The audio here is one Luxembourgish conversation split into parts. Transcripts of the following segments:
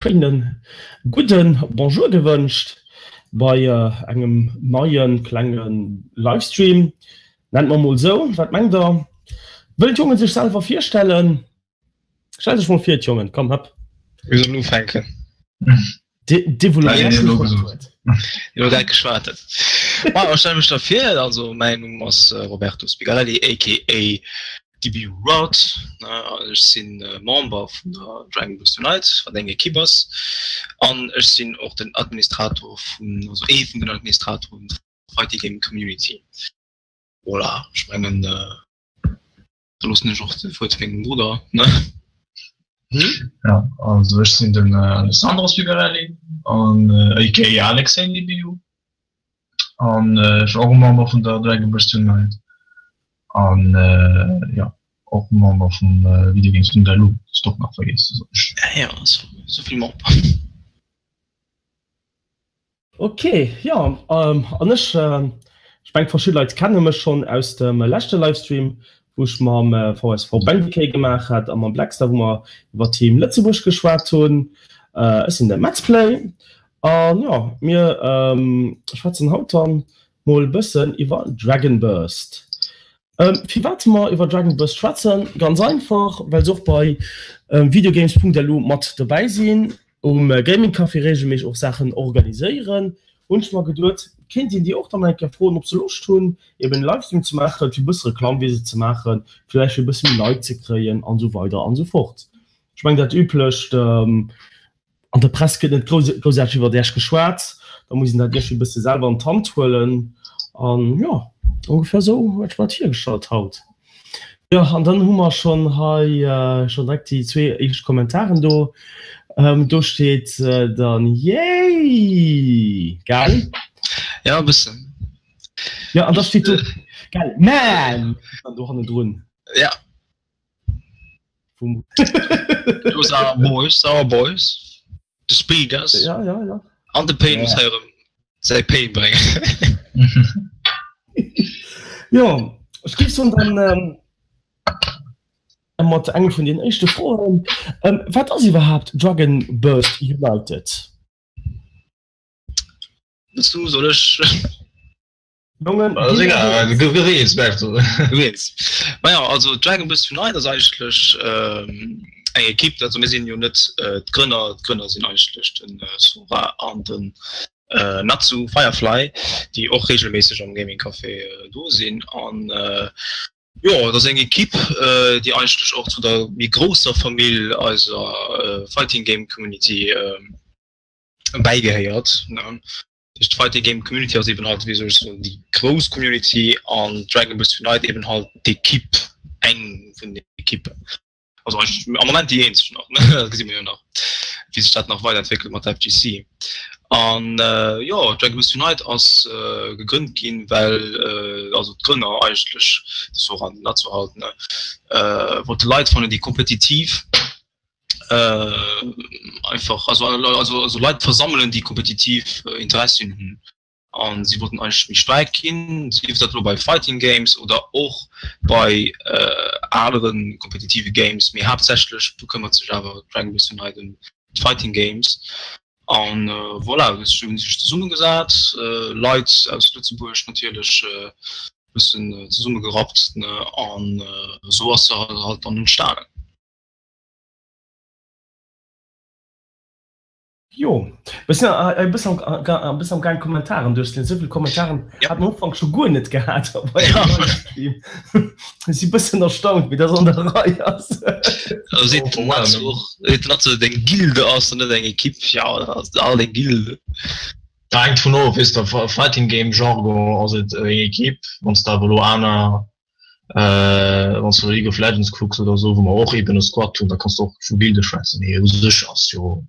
Schéinen gudden Bonjour gewënscht bei engem neien klengen Livestream, nennt mer mol sou. Wat mengt der? Wëllen d'Jongen sech selwer virstellen? Stellt sech mol vir d'Jongen, komm hopp. Wie soll ufänken? Dee wou elo grad geschwat huet. Dee elo grad geschwat huet. Ma ech stelle mech da vir, also mäin Numm ass Roberto Spigarelli aka DB Rod, ech si Member vun der Dragon Boost Unite, wat eng Ekipp ass, an ech sinn och den Administrator vun, also ee vun den Administratoren vun der Fighting Game Community. Voilà, ech mengen da loossen ech och de Wuert mengem Brudder, ne? Ja, also ech sinn den Alessandro Spigarelli an aka Alexei DBU an ech och Member vun der Dragon Boost Unite. An jo, och Member vum Videogames vun der Lu, dat och nach vergiess ze soen. Ja, souvill mol. Ok, jo, an ech, ech mengen verschidde Leit kenne mech schonn aus dem leschte Livestream, wou ech mam VSV Bendikey gemaach hat a mam Blackstar, wou mer iwwer Team Lëtzebuerg geschwat hunn. Ech sinn de Madsplay an jo, mir schwätzen haut dann mol bëssen iwwer Dragon Burst. Firwat mer iwwer Dragon Burst schwätzen? Ganz einfach, well se och bei Videogames.lu mat dobäi sinn, um Gaming Café regelméisseg och Saachen organiséieren. Hunn ech mer geduet, kéint een déi och dann eng Kéier froen, ob se Loscht hunn, eben e Livestream ze maachen, fir e bësse Reklamm fir se ze maachen, vläicht fir e bësse méi Leit ze kréien an esou weider an esou fort. Ech mengen dat üblecht. An der Press gëtt net groussaarteg iwwer Iech geschwat, da muss een dat iergendwéi e bësse selwer an d'Hand huelen. An jo, ongeféier esou huet ech mer dat virgestallt haut. Jo, an dann hu mer schonn hei schonn direkt déi zwee éischt Kommentaren do. Do steet dann Yay! Gell? Ja, e bëssen. Jo, an da steet do, gell, Man! Dann do hannendrun. Ja. Vum Those are boys, our boys. De Speeders. Ja, ja, ja. An de Pain muss hei erëm säi Pain bréngen. Jo, ech géif soen dann ähm, mat engem vun den éischte Froen. Ähm, wat ass iwwerhaapt Dragon Burst United? Wëlls du, soll ech? Jongen, Also egal, gerees bleift so. Gerees. Naja, also Dragon Boost Unite ass eigentlech ähm, eng Ekipp, also mir sinn jo net äh, d'Grënner, d'Grënner sinn eigentlech den äh, Sora an den äh, Natsu Firefly, déi och regelméisseg am Gaming Café äh, do sinn an äh, jo, dat ass eng Ekipp, äh, déi eigentlech och zu der méi grousser Famill eiser äh, Fighting Game Community äh, bäigehéiert. Ne? Duerch d'Fighting Game Community ass eben halt, wéi soll ech soen, déi grouss Community an Dragon Boost Unite eben halt d'Ekipp, eng vun den Ekippen. Also eigentlech am Moment déi eenzeg nach, ne? Dat gesi mer jo nach, wéi sech dat nach weiderentwéckelt mat der FGC. An jo, Dragon Boost Unite ass gegrënnt ginn, well also d'Grënner eigentlech, de Sora an den Natsu halt, ne, wollte Leit fannen, déi kompetitiv einfach also also also Leit versammelen, déi kompetitiv Interessien hunn an si wollten eigentlech méi staark ginn, sief dat elo bei Fighting Games oder och bei anere kompetitive Games, mee haaptsächlech bekëmmert sech awer Dragon Boost Unite ëm d'Fighting Games an voilà, si hunn sech zesummegesat, Leit aus Lëtzebuerg natierlech e bëssen zesummegerappt an esou ass se halt dann entstanen. Jo, ech sinn e bëssen am, e bëssen am gaang Kommentaren duerchzeliesen. Esou vill Kommentaren hat mer am Ufank scho guer net gehat op eisem Livestream. Ech si bëssen erstaunt, wéi dat an der Rei ass. Also seet den Natz och, seet den Natz, datt et eng Gilde ass an net eng Ekipp. Jo, dat ass alt eng Gilde. Dat hänkt vun of, weess de, Fighting Game Jargon ass et eng Ekipp, wann s de awer elo aner Wann s de League of Legends kucks oder esou, wou mer och eben e Squad hunn, da kanns de och vu Gilde schwätzen. Mee u sech ass jo,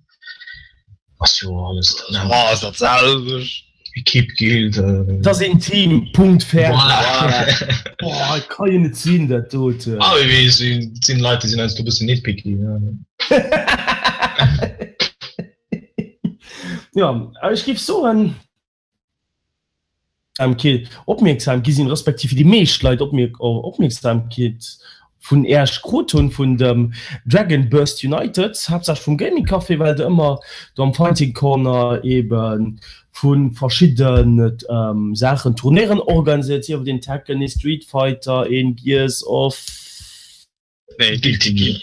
ass jo alles dat selwecht. Ass dat selwecht. Equipe, Guild. Et ass een Team, Punkt, fäerdeg. Voilà. Boah, et ka jo net sinn, dat doten. Ah, mee et sinn Leit, déi sinn heiansdo e bëssen nitpicky. Jo, ech géif soen. Opmierksamkeet, opmierksam gi sinn, respektiv fir déi meescht Leit Opmierksamkeet. Vun Äerch krut hunn, vun dem Dragon Burst United, haaptsächlech vum Gaming Café, well de ëmmer do am Fighting Corner ebe vu verschidde Saachen Turnéieren organiséiert, sief et een Tekken, ee Street Fighter, een Gears of. Nee, Guilty Gear.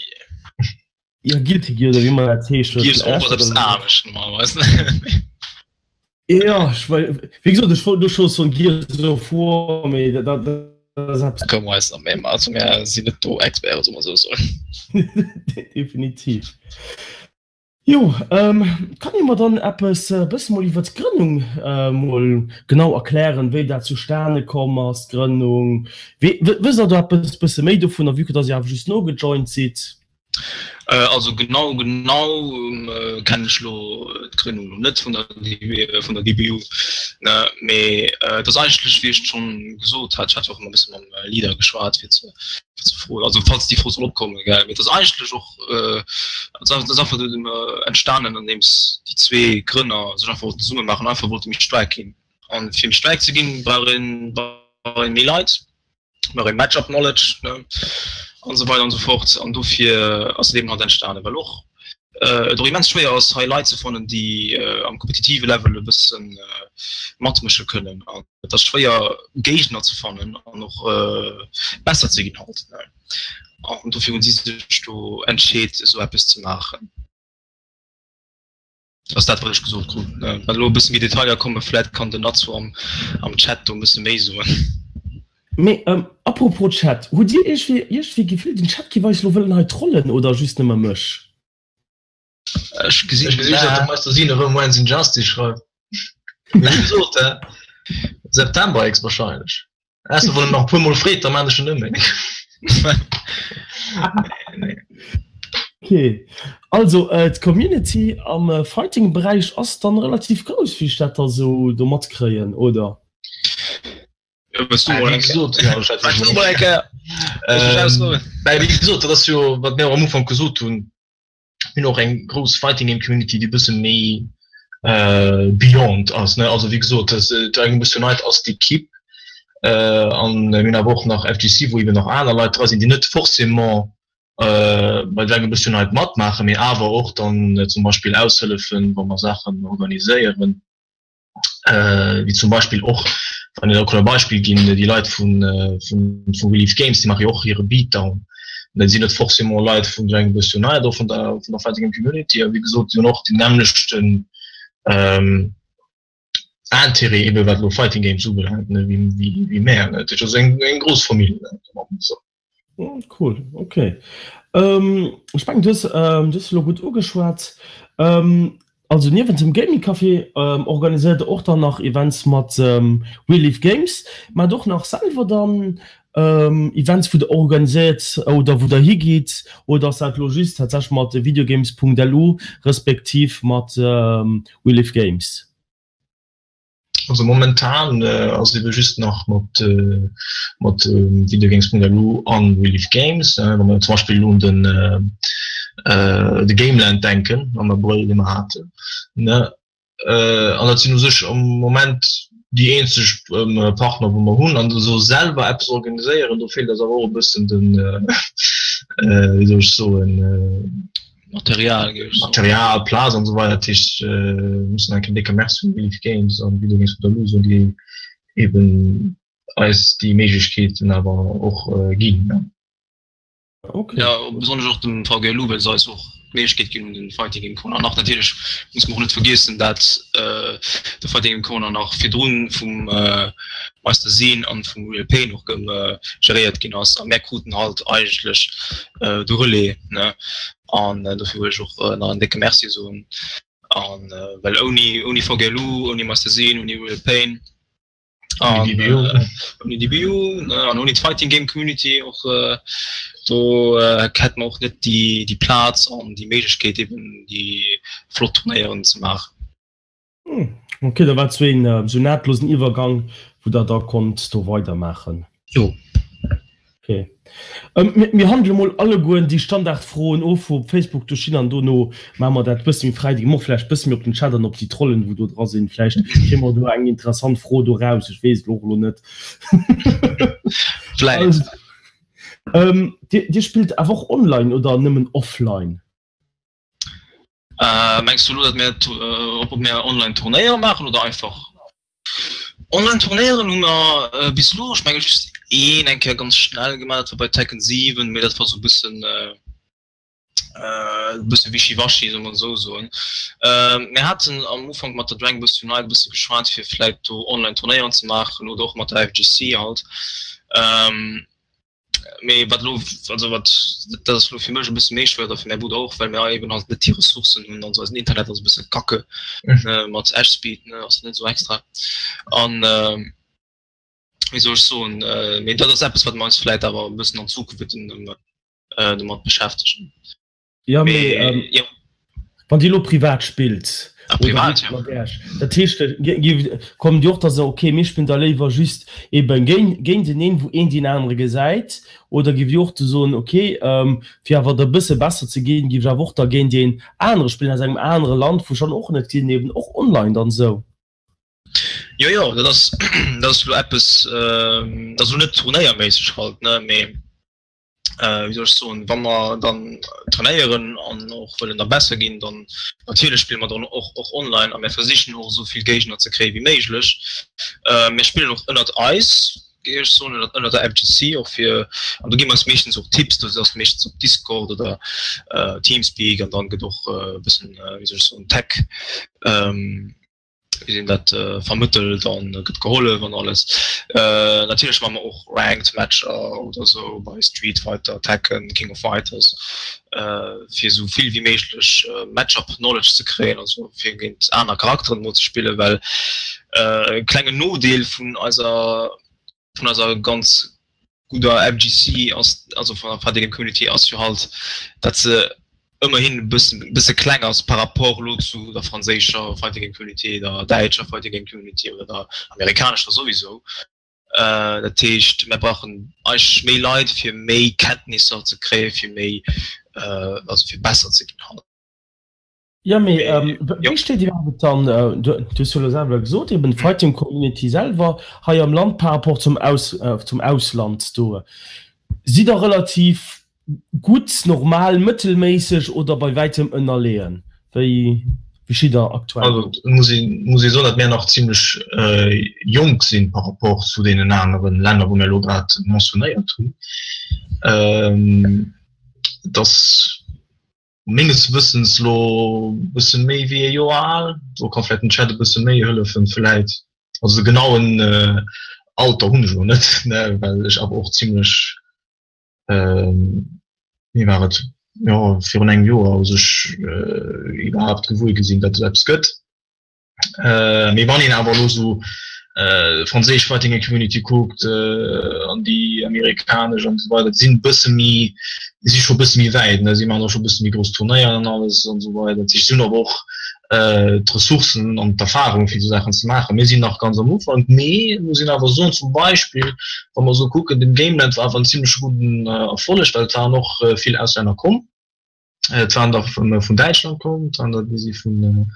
Jo, Guilty Gear oder wéi ëmmer dat heescht. Gears of ass eppes anescht normalerweis. Jo, ech wei, wéi gesot, ech wollt elo scho soen Gears of War, mee dat ass eppes. Koum eis nach méi, also mär sinn net do Experten, soll mer esou soen. Definitiv. Jo, kann ee mer dann eppes e bësse mol iwwer d'Grënnung mol genau erklären, wéi dat zustane komm ass, d'Grënnung? Wësst der do eppes bësse méi dovunner, vue que dass Dir awer just nogejoint sidd? Also genau genau kennen ech lo d'Grënnung lo net vun der vun der DBU, mee et ass eigentlech wéi ech schonn gesot hat, ech hat jo och ëmmer e bësse mam Leader geschwat fir ze fir ze froen, also falls déi Fro soll opkommen, gell, mee et ass eigentlech och et ass einfach entstanen andeems déi zwee Grënner sech einfach wollten zesumme maachen, einfach wollte méi staark ginn an fir méi staark ze ginn brauch een brauch een méi Leit, brauch een Match-up Knowledge ne an esou weider an esou fort an dofir ass et eben halt entstanen, well och et och immens schwéier ass hei Leit ze fannen déi am kompetitive Level e bëssen matmësche kënnen an et ass schwéier Géigner ze fannen an och besser ze ginn halt ne an dofir hunn si sech do entscheet esou eppes ze maachen. Ass dat wat ech gesot krut. Wann elo e bësse méi Detailer kommen, vläit kann den Natzo am am Chat do e bësse méi soen. Mee apropos Chat, hutt dir iergendwéi d'Gefill den Chat géif eis elo wëllen hei trollen oder just nëmme mech? Ech gesinn just, datt de Meister Sinn erëm When's Injustice schreift. Mee wéi gesot, September héchstwahrscheinlech. Ausser wann en nach e puer Mol freet, da maan ech en net méi. Ok, also d'Community am Fighting Beräich ass dann relativ grouss, wéi ech dat da sou do matkréien, oder? Wéi gesot, dat ass jo wat mir och am Ufank gesot hunn, mir hunn och eng grouss Fighting Game Community, déi e bësse méi beyond ass, ne. Also wéi gesot, Dragon Boost Unite ass d'Equipe an mir hunn awer och nach FGC, wou eben nach aner Leit dra sinn, déi net forcément bei Dragon Boost Unite matmaachen, mee awer och dann zum Beispill aushëllefen, wa mer Saachen organiséieren. Wéi zum Beispill och, wann ech kann e Beispill ginn, déi Leit vu vu Relief Games, déi maache jo och hire Beatdown. Dat sinn net forcément Leit vun Dragon Boost Unite oder vun der vun der Fighting Game Community, a wéi gesot, déi hunn och deen nämmlechten Intérêt ebe wat elo Fighting Games ubelaangt, ne, wéi wéi mär. Dat ass eng eng grouss Famill, ne, esou. Cool, ok. Ech mengen du hues du hues elo gutt ugeschwat. Also niewent dem Gaming Café organiséiert der och dann nach Events mat We Live Games. Maacht och nach selwer dann Events wou der organiséiert oder wou der higitt oder ass dat elo just tatsächlech mat videogames.lu respektiv mat We Live Games? Also momentan ass ebe just nach mat mat Videogames.lu an Relief Games, wa mer zum Beispill elo un den de Gameland denken am Abrëll, dee mer haten, ne. An dat sinn u sech am Moment déi eenzeg Partner, wou mer hunn. An esou selwer eppes organiséieren, do feelt eis awer och e bëssen den, wéi soll ech soen, Material, géif ech soen. Material, Plaz an esou weider. Dat heescht, mir mussen enk en décke Merci un Relief Games an Videogames mat der Lu soen, déi eben eis déi Méiglechkeeten awer och ginn. Okay. Ja, besonnesch och dem VGLU, well se eis och d'Méiglechkeet ginn hunn, den Fighting Game Corner. An nach natierlech muss mer och net vergiessen, dat de Fighting Game Corner nach virdrun vum Meister Seen an vum Real Pain och geréiert ginn ass. A mär kruten halt eigentlech de Relais, ne? An dofir wëll ech och nach en décke Merci soen. An well ouni, ouni VGLU, ouni Meister Seen, ouni Real Pain, Ouni DBU. Ouni DBU an ouni d'Fighting Game Community och do hätt mer och net déi, déi Plaz an déi Méiglechkeet eben déi flott Turnéieren ze maachen. Ok, da war et sou een sou nahtlosen Iwwergang wou der da konnt do weidermaachen. Jo. Ok. Mir handele mol allegueren déi Standardfroen of, wou op Facebook do stinn, an dono maache mer dat bësse méi fräi. Déi gi mer och vläicht bësse méi op den Chat an op déi Trollen, wou do dra sinn. Vläicht kréie mer do eng interessant Fro do raus. Ech weess et och elo net. Vläicht. Dir spillt awer och online oder nëmmen offline? Mengs du elo datt mir ob mir online Turnéiere maachen oder einfach? Online Turnéieren hu mer bis elo ech menge just een eng Kéier ganz schnell gemaach, dat war bei Tekken 7, mee dat war sou e bëssen e bësse wischiwaschi, soll mer esou soen. Mir haten am Ufank mat der Dragon Boost Unite e bësse geschwat fir vläit do online Turnéieren ze maachen oder och mat der FGC halt. Mee wat elo, also wat, dat ass elo fir mech e bësse méi schwéier oder fir mäi Brudder och, well mir eben halt net déi Ressourcen hunn, also eisen Internet ass e bësse kacke mat Edgespeed, ne, ass net esou extra. An wéi soll ech soen, mee dat ass eppes, wat mer eis vläit awer e bëssen an Zukunft wäerten domat beschäftegen. Ja, mee, ähm, ja. Wann Dir lo privat spillt, ah, privat, ja. Dat heescht, äh, kommt Dir och da so, okay, mir spillen da léiwer just eben géinteneen, wou een deen anere gesäit, oder giff Dir och da soen, okay, ähm, fir awer da e bësse besser ze ginn, giff ech awer och da géint een anere spillen aus engem anere Land, wou ech dann och net gesinn, eben och online dann esou? Jo, jo, dat ass, dat ass lo eppes, ähm, dat ass lo net turnéierméisseg halt, ne, mee. wéi soll ech soen, wa mer dann trainéieren an och wëllen da besser ginn, dann natierlech spille mer dann och och online a mir versichen och esou vill Géigner ze kréie wéi méiglech. Mir spillen och ënnert eis, géif ech soen, ënnert ënnert der FGC och fir, an do gi mer eis meeschtens och Tipps, do ass meeschtens op Discord oder Teamspeak an dann gëtt och e bëssen, wéi soll ech soen, Tech, wéi sinn dat vermëttelt an gëtt gehollef an alles. Natierlech maache mer och Ranked Matcher oder esou bei Street Fighter, Tekken, King of Fighters, fir esou vill wéi méiglech Matchup Knowledge ze kréien, also fir géint aner Charakteren emol ze spillen, well e klengen Nodeel vun eiser vun eiser ganz gudder FGC ass, also vun der Fighting Game Community ass jo halt, dat se ëmmerhin e bëssen, e bësse kleng ass par rapport elo zu der franséischer Fighting Game Community, der däitscher Fighting Game Community oder der amerikanescher souwisou. Dat heescht, mir brauchen eigentlech méi Leit, fir méi Kenntnisser ze kréien, fir méi, also fir besser ze ginn halt. Jo, mee wéi steet iwwerhaapt dann, du hues jo elo selwer gesot, eben d'Fighting Community selwer hei am Land par rapport zum zum Ausland do? Sidd der relativ gutt, normal, mëttelméisseg oder bei wäitem ënnerleeën? Wéi steet der aktuell do? Also et muss ee muss ee soen, datt mär nach zimlech jonk sinn par rapport zu deenen aneren Länner, wou mär elo grad mentionnéiert hunn. Et ass Menges Wëssens lo bësse méi wéi e Joer al. Do ka vläit den Chat e bësse méi hëllefen vläit. Also de genauen Alter hunn ech elo net, ne, well ech awer och zimlech, wéi war et, jo virun engem Joer u sech iwwerhaapt gewuer gi sinn, datt et eppes gëtt. Mee wann een awer elo esou franséisch Fighting Game Community kuckt an déi amerikanesch an esou weider, déi sinn e bësse méi, déi si scho e bësse méi wäit, ne, si maachen och scho e bësse méi grouss Turnéieren an alles an esou weider. Dat heescht, si hunn awer och d'Ressourcen an d'Erfahrung fir esou Saachen ze maachen. Mir sinn nach ganz am Ufank, mee muss een awer soen, zum Beispill wa mer esou kucken, den Gameland war awer en zimleche gudden Erfolleg, well et waren och vill Auslänner komm. Et waren der vun Däitschland komm, et waren der déi si vun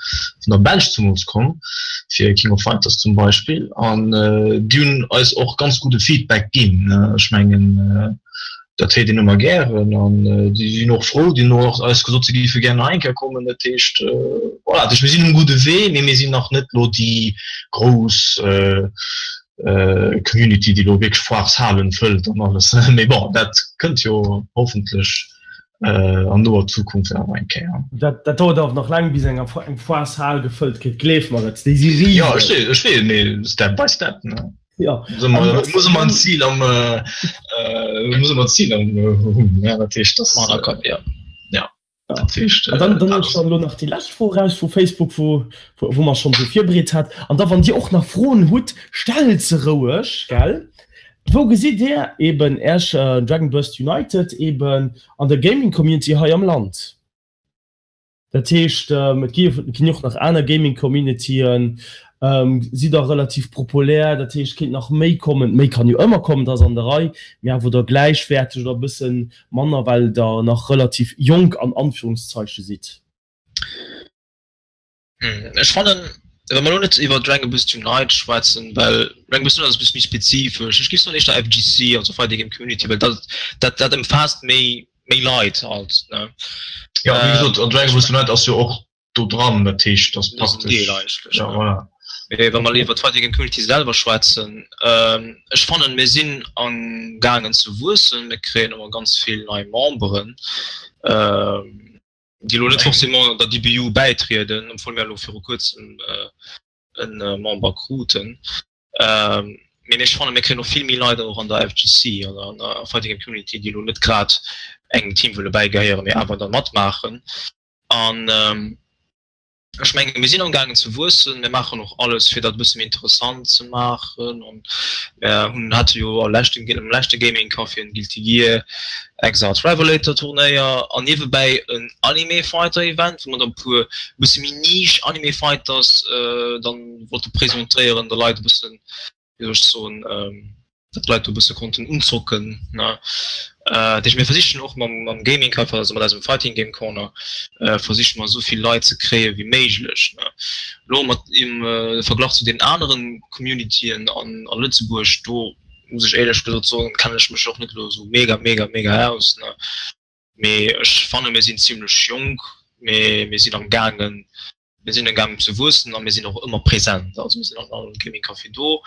der Belsch zemools komm, fir King of Fighters zum Beispill. An déi hunn eis och ganz gudde Feedback ginn. Ech mengen, dat héiert een ëmmer gären. An déi sinn och frou, déi hunn och eis gesot, se géife gär nach eng Kéier kommen. Dat heescht, voilà, dat heescht, mir sinn um gudde Wee, mee mir sinn nach net elo déi grouss Community, déi elo wierklech Foireshalen fëllt an alles. Mee bon, dat kënnt jo hoffentlech an noer Zukunft awer eng Kéier. Dat dauert awer nach laang bis eng eng Foireshal gefëllt kritt, gleef mer et, déi si riseg. Jo, ech weess, ech weess, mee step by step, ne? Jo. Muss ëmmer en Zil am, muss ëmmer en Zil am hunn, ne? Dat heescht, dass. Am Hannerkapp, jo. Ja, dat heescht. An dann, dann hunn ech dann elo nach déi lescht Fro eraus vu Facebook, wou, wou mer schonn esou virbereet hat. An da wann Dir och nach Froen hutt, stellt se roueg, gell? Wou gesitt Dir eben Äerch Dragon Burst United eben an der Gaming Community hei am Land? Dat heescht, et gi ginn jo och nach aner Gaming Communityen, sidd der relativ populär, dat heescht kéint nach méi kommen, méi kann jo ëmmer kommen, dat ass an der Rei, mee awer der gläichwäerteg oder e bësse manner, well der nach relativ jonk an Anführungszeiche sidd? Ech fannen. Wa mer elo net iwwer Dragon Boost Unite schwätzen, well Dragon Boost Unite ass e bësse méi spezifesch, ech géif soen éischter FGC, also Fighting Game Community, well dat, dat, dat ëmfaasst méi, méi Leit halt, ne? Jo, wéi gesot, an Dragon Boost Unite ass jo och do dran, dat heescht, dat ass praktesch. Deel eigentlech, ja, voilà. Mee wa mer iwwer d'Fighting Game Community selwer schwätzen, ech fannen, mir sinn amgaangen ze wuessen, mir kréien ëmmer ganz vill nei Memberen. Déi elo net forcément der DBU bäitrieden, obwuel mir elo viru kuerzem e Member kruten. Mee ech fannen, mir kréien och vill méi Leit och an der FGC, an der an der Fighting Game Community, déi elo net grad engem Team wëlle bäigehéieren, mee awer da matmaachen. An Ech mengen, mir sinn amgaangen ze wuessen. Mir maachen och alles, fir dat e bësse méi interessant ze maachen. An mir hunn, hate jo am leschten, am leschte Gaming Café en Guilty Gear Xrd Revelator Turnéier an niewebäi en Anime Fighter Event, wou mer dann e puer e bësse méi Niche Anime Fighters dann wollte presentéieren, de Leit e bëssen, wéi soll ech soen, datt d'Leit do e bësse konnten unzocken. Dat heescht, mir versichen och mam, mam Gaming Café, also mat eisem Fighting Game Corner, versiche mer esou vill Leit ze kréie wéi méiglech. Elo mat im Verglach zu deenen aneren Communityen an, a Lëtzebuerg, do muss ech éierlech gesot soen, kennen ech mech och net elo esou mega, mega, mega aus. Mee ech fanne mir sinn zimlech jonk, mee mir sinn am gaangen, Mir sinn amgaangen ze wuessen a mir sinn och ëmmer present. Also mir sinn an allem Gaming Café do.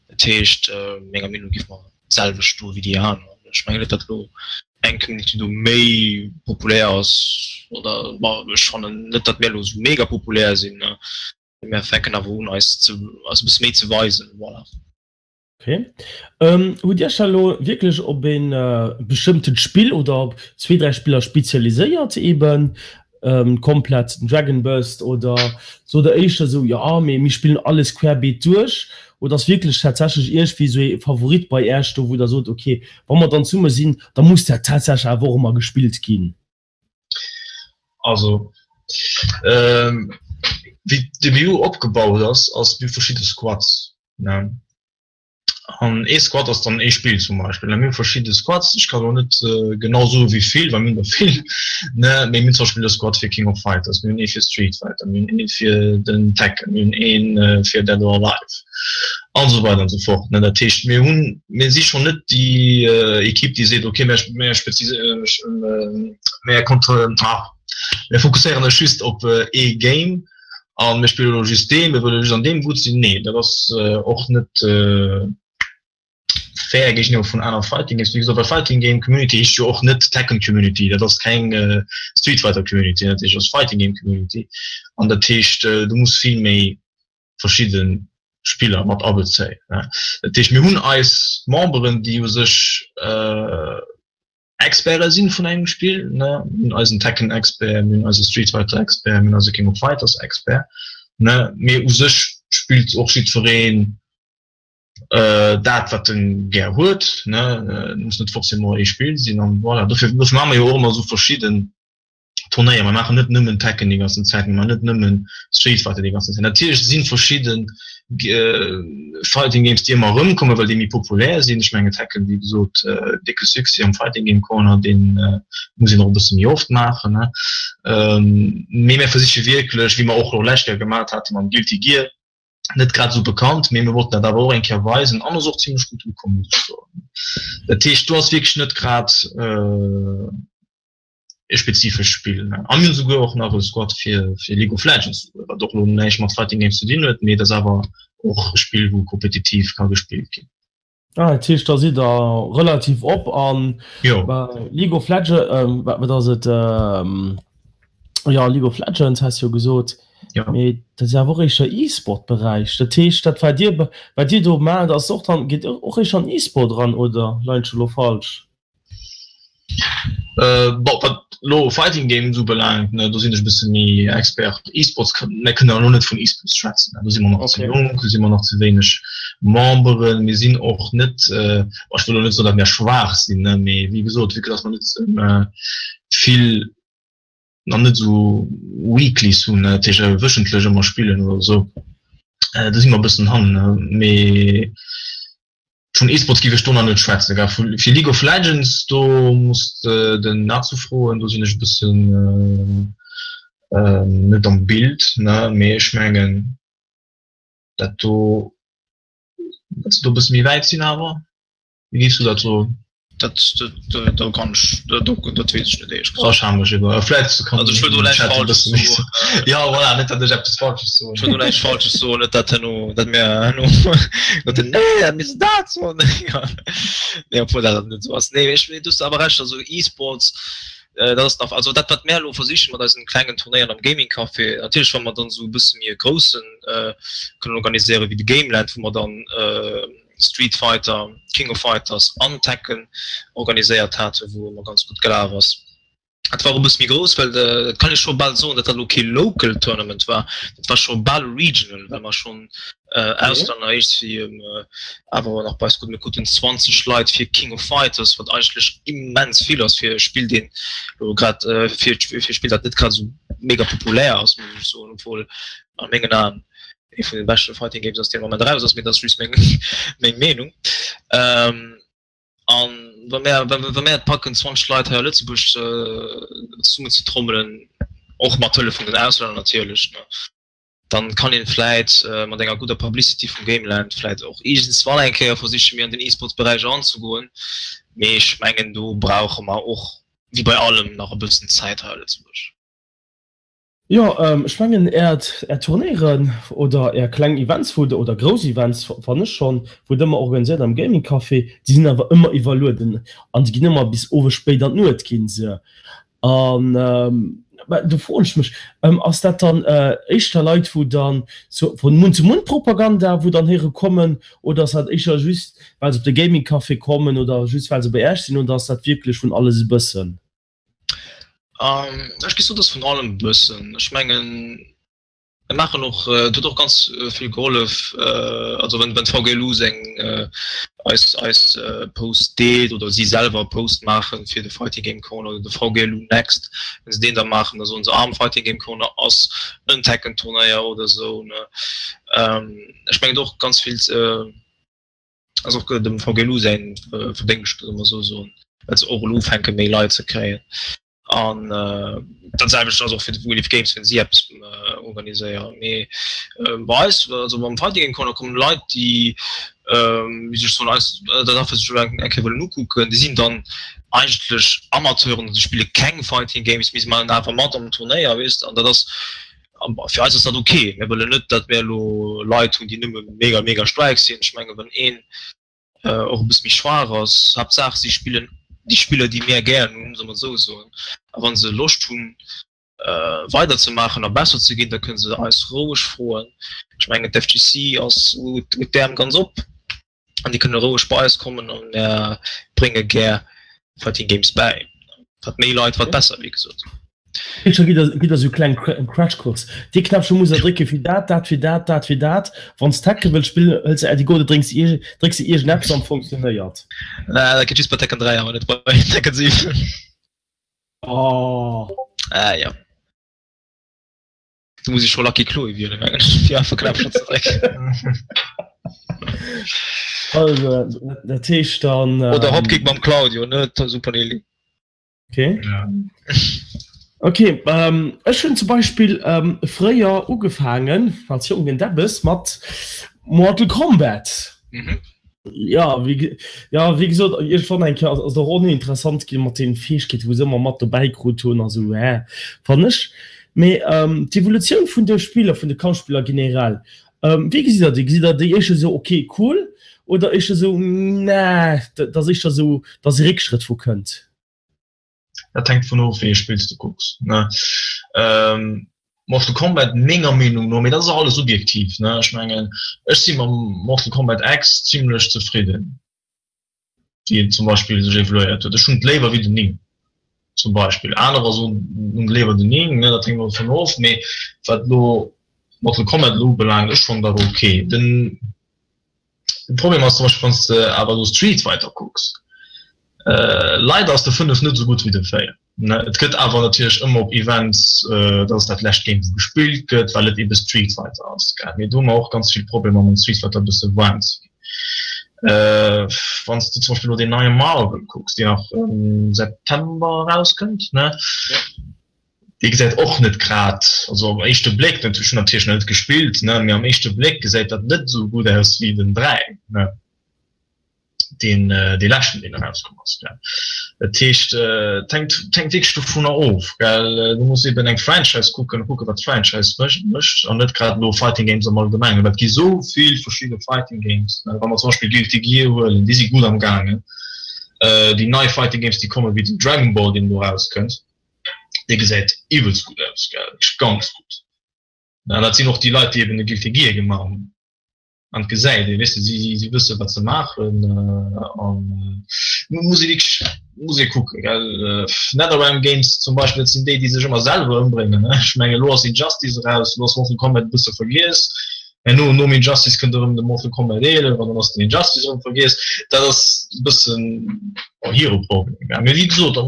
Dat heescht, menger Meenung no géife mer d'selwecht do wéi déi aner. Ech mengen net, datt elo eng Community do méi populär ass oder, bon, ech fannen net, datt mir elo esou mega populär sinn, mee mir fänken awer un eis ze, eis e bësse méi ze weisen. Voilà. Ok. Hutt Dir Iech da elo wierklech op ee bestëmmtent Spill oder op zwee, dräi Spiller spezialiséiert, eben komplett den Dragon Burst, oder sot Der éischter esou, jo mee mir spillen alles querbeet duerch, oder ass wierklech tatsächlech iergendwéi esou ee Favorit bei Iech do, wou Der sot, ok, wa mer dann zesumme sinn, da muss dat tatsächlech awer och ëmmer gespillt ginn? Also wéi d'DBU opgebaut ass, ass mir hu verschidde Squads. Ne? An ee Squad ass dann ee Spill zum Beispill. Mir hu verschidde Squads, ech kann elo net genau soe wéi vill, well mir hunn der vill, ne? Mee mir hunn zum Beispill e Squad fir King of Fighters, mir hunn ee fir Street Fighter, mir hunn ee fir den Tekken, mir hunn ee fir Dead or Alive an esou weider an esou fort, ne? Dat heescht, mir hunn, mir si schonn net déi Equipe, déi seet, okay, mir, mir mir kontre, ah, mir fokusséieren eis just op ee Game a mir spille lo just deen, mir wëlle just an deem gutt sinn. Nee, dat ass och net fair géigeniwwer vun aner Fighting Games. Wéi gesot, well Fighting Game Community heescht jo och net Tekken Community, dat ass keng Street Fighter Community, dat heescht ass Fighting Game Community an dat heescht, du muss vill méi verschidde Spiller mat abezéien. Dat heescht, mir hunn eis Memberen, déi u sech Experte sinn vun engem Spill, ne, mir hunn eisen Tekken Expert, mir hunn eise Street Fighter Expert, mir hunn eise King of Fighters Expert, ne, mee u sech spillt och jiddwereen dat wat en gär huet, ne, et muss net forcément ee Spill sinn an voilà. Dofir dofir maache mer jo och ëmmer esou verschidden Turnéier. Mer maachen net nëmmen Tekken déi ganzen Zäit, mer maachen net nëmmen Street Fighter déi ganzen Zäit. Natierlech si verschidde Fighting Games, déi ëmmer erëmkommen, well déi méi populär sinn. Ech mengen Tekken, wéi gesot, décke Succès am Fighting Game Corner, dee muss een och e bësse méi oft maachen. Mee mir versiche wierklech, wéi mer och elo lescht Joer gemaat hate mam Guilty Gear, net grad esou bekannt, mee mir wollten dat awer och eng Kéier weisen an ass och zimlech gutt ukomm, muss ech soen. Dat heescht, do ass wierklech net grad. e spezifescht Spill. A mir hunn souguer och nach e Squad fir fir League of Legends, wat och elo näischt mat Fighting Games ze dinn huet, mee dat ass awer och e Spill, wou kompetitiv ka gespillt ginn. Ah, dat heescht, da sidd Der relativ op an League of Legends, wat ass et, jo League of Legends has jo gesot, mee dat ass awer och éischter E-Sport-Beräich. Dat heescht, dat wat Dir, wat Dir do maacht, ass och dann, geet och éischter an E-Sport eran, oder leien ech elo falsch? Bon, wat elo Fighting Games ubelaangt, ne, do sinn ech e bësse méi Expert. E-Sports, mir kënnen elo net vun E-Sports schwätzen, ne, do si mer nach ze jonk, do si mer nach ze wéineg Memberen. Mir sinn och net, bon, ech wëll elo net soen, datt mir schwaach sinn, ne, mee wéi gesot, vue que datt mer net esou vill, nach net esou Weeklies hunn, ne, dat heescht wéchentlech ëmmer spillen oder esou, do si mer e bëssen hannen, ne, mee. Vun eSports giff ech do nach net schwätzen, gell. Vu fir League of Legends do muss de den Natsu froen, do sinn ech e bëssen net am Bild, ne, mee ech mengen. Dat do, datt se do e bësse méi wäit sinn awer. Wéi géifs du dat soen? Dat, dat, do kann ech, dat, dat weess ech net éierlech gesot. Ech hat mech iwwer, vläicht kann Also ech wëll do näischt Falsches soen. Jo, voilà, net datt ech eppes Falsches soen. Ech wëll do näischt Falsches soen, net datt herno, datt mir herno, datt den, nee, dat misst dat soen. Nee, obwuel dat net esou ass. Nee, ech, du hues awer Recht, also E-Sports, dat ass nach, also dat wat mär elo versichen mat eisen klengen Turnéieren am Gaming Café, natierlech wa mer dann esou e bësse méi e groussen kënnen organiséieren, wéi de Gameland, wou mer dann Street Fighter, King of Fighters an Tekken organiséiert haten, wou ëmmer ganz gutt gelaf ass. Dat war och e bësse méi grouss, well et kann ee scho bal soen, datt dat elo kee local Tournament war, dat war scho bal regional, well mer schonn Auslänner iergendwéi awer nach bei eis kruten. Mir kruten 20 Leit fir King of Fighters, wat eigentlech immens vill ass fir e Spill, deen elo grad, fir e Spill, dat net grad esou mega populär ass, muss ech soen, obwuel a mengen Aen ee vun den beschten Fighting Games ass, deen am Moment eraus ass, mee dat ass just meng meng Meenung. An wa mär wa mär et packen 20 Leit hei a Lëtzebuerg zesummen ze trommelen, och mat Hëllef vun den Auslänner natierlech, ne, dann kann een vläit mat enger gudder Publicity vum Gameland vläit och iergendswann eng Kéier versichen méi an den eSports Beräich eranzegoen. Mee ech mengen do brauche mer och wéi bei allem nach e bëssen Zäit hei a Lëtzebuerg. Jo, ech mengen Äert, Är Turnéieren oder Är kleng Events, wou Der, oder grouss Events, fannen ech schonn, wou Der ëmmer organiséiert am Gaming Café, déi sinn awer ëmmer iwwerlueden an déi ginn ëmmer bis owes spéit an d'Nuet ginn se. An mä do froen ech mech, ass dat dann éischter Leit, wou dann sou vun Mund-zu-Mund-Propaganda, wou dann héiere kommen, oder ass dat éischter just, well se op de Gaming Café kommen oder just well se bei Äech sinn, oder ass dat wierklech vun alles e bëssen? Ech géif soen, et ass vun allem e bëssen. Ech mengen, mir maachen och, et huet och ganz vill gehollef, also wann d'VGLU seng eis eis Post deelt oder si selwer e Post maache fir de Fighting Game Corner oder de VGLU Next, wa se deen da maachen, da soen se, ah am Fighting Game Corner ass en Tekken-Turnéier oder esou, ne. Ech mengen och ganz vill. Ass och dem VGLU säin Verdéngscht, solle mer esou soen, well se och elo ufänke méi Leit ze kréien. An dat selwecht ass och fir de Wheel of Games, wenn si eppes organiséieren. Mee bei eis, also beim Fighting Game Corner kommen Leit, déi, wéi soll ech soen, eis dat einfach sech elo eng Kéier wëllen ukucken. Déi sinn dann eigentlech Amateuren, déi spille keng Fighting Games, mee se maachen awer mat am Turnéier, weess de. An dat ass Fir eis ass dat ok. Mir wëllen net, datt mir elo Leit hunn, déi nëmme mega, mega staark sinn. Ech menge wann een och e bësse méi schwaach ass, Haaptsaach si spillen déi Spiller, déi mir gären hunn, solle mer esou soen. A wa se Loscht hunn, weiderzemaachen a besser ze ginn, da kënne se eis roueg froen. Ech mengen d'FGC ass huet d'Äerm ganz op an déi kënne roueg bei eis kommen an mir brénge gär Fighting Games bäi. Wat méi Leit, wat besser, wéi gesot. Éischter gitt der gitt der sou kleng Crashcourse. Dee Knäppche muss der drécke fir dat, dat fir dat, dat fir dat. Wann s Tekken wëlls spillen, hëls de Eddie Gordo, drénks ier drécks de iergend eppes an funktionéiert. Naa, dat geet just bei Tekken 3, awer net bei Tekken 7. Oh. Ah jo. Do muss ech scho Lucky Chloe wielen, mengen ech, fir einfach Knäppcher ze drécken. Also, dat heescht dann. Oder Hopkick mam Claudio, ne? Super Nelly. Okay. Ja. Okay, ähm, ech hunn zum Beispill ähm, fréier ugefaangen als jonken Debbes mat Mortal Kombat. Mhm. Ja, wéi, ja, wéi gesot, iergendwann eng Kéier ass et och oninteressant ginn mat den Fäegkeeten, wou se ëmmer mat dobäi krut hunn a sou, hä, fannen ech. Mee ähm, d'Evolutioun vun de Spiller, vun de Kampfspiller generell, ähm, wéi gesitt der déi? Gesitt der déi éischter esou, okay, cool, oder éischter esou, nä, dat ass éischter esou, dass e Réckschrëtt vu kënnt? Dat hänkt dovun of, wéi ee Spill s de kucks, ne. Mortal Kombat menger Meenung no, mee dat ass och alles subjektiv, ne, ech mengen, ech si mam Mortal Kombat X zimlech zefridden, wéi et zum Beispill sech evoluéiert huet. Ech hunn et léiwer wéi den 9 zum Beispill. Anerer soen, hunn léiwer den 9, ne, dat hänkt ëmmer dovun of. Mee wat elo Mortal Kombat elo ubelaangt, ech fannen dat ok. Den. De Problem ass zum Beispill wann s de awer elo Street Fighter kucks, leider ass de 5 net esou gutt wéi de 4. Et gëtt awer natierlech ëmmer op Events, dat ass dat lescht Game wou gespillt gëtt, well et ebe Street Fighter ass. Mee do hu mer och ganz vill Problemer mam Street Fighter e bësse waarm ze ginn. Wann s de zum Beispill elo deen neie Marvel kucks, deen nach am September erauskënnt, ne? Dee gesäit och net grad, also am éischte Bléck, net, ech hunn natierlech nach net gespillt, ne, mee am éischte Bléck gesäit dat net esou gutt aus wéi den 3, ne, deen, dee leschten, deen erauskomm ass, gell. Dat heescht, et hänkt, et hänkt wierklech dovunner of, gell. Du muss eben eng Franchise kucken a kucken, wat d'Franchise mécht an net grad elo Fighting Games am Allgemengen, well et gi sou vill verschidde Fighting Games, ne. Wa mer zum Beispill Guilty Gear huelen, déi si gutt am gaangen. Déi nei Fighting Games, déi kommen, wéi den Dragon Ball, deen elo erauskënnt, dee gesäit iwwelst gutt aus, gell, wierklech ganz gutt. An dat sinn och déi Leit, déi eben de Guilty Gear gemaach hunn. An et gesäit ee, weess de, si, si wësse wat se maachen an muss ee wierklech, muss ee kucken, gell. Netherrealm Games zum Beispill, dat sinn déi, déi sech ëmmer selwer ëmbréngen, ne. Ech mengen, elo ass Injustice eraus, elo ass Mortal Kombat e bësse vergiess. Herno nom Injustice kënnt erëm de Mortal Kombat 11 an dann ass den Injustice erëm vergiess. Dat ass e bëssen hire Problem. Mee wéi gesot,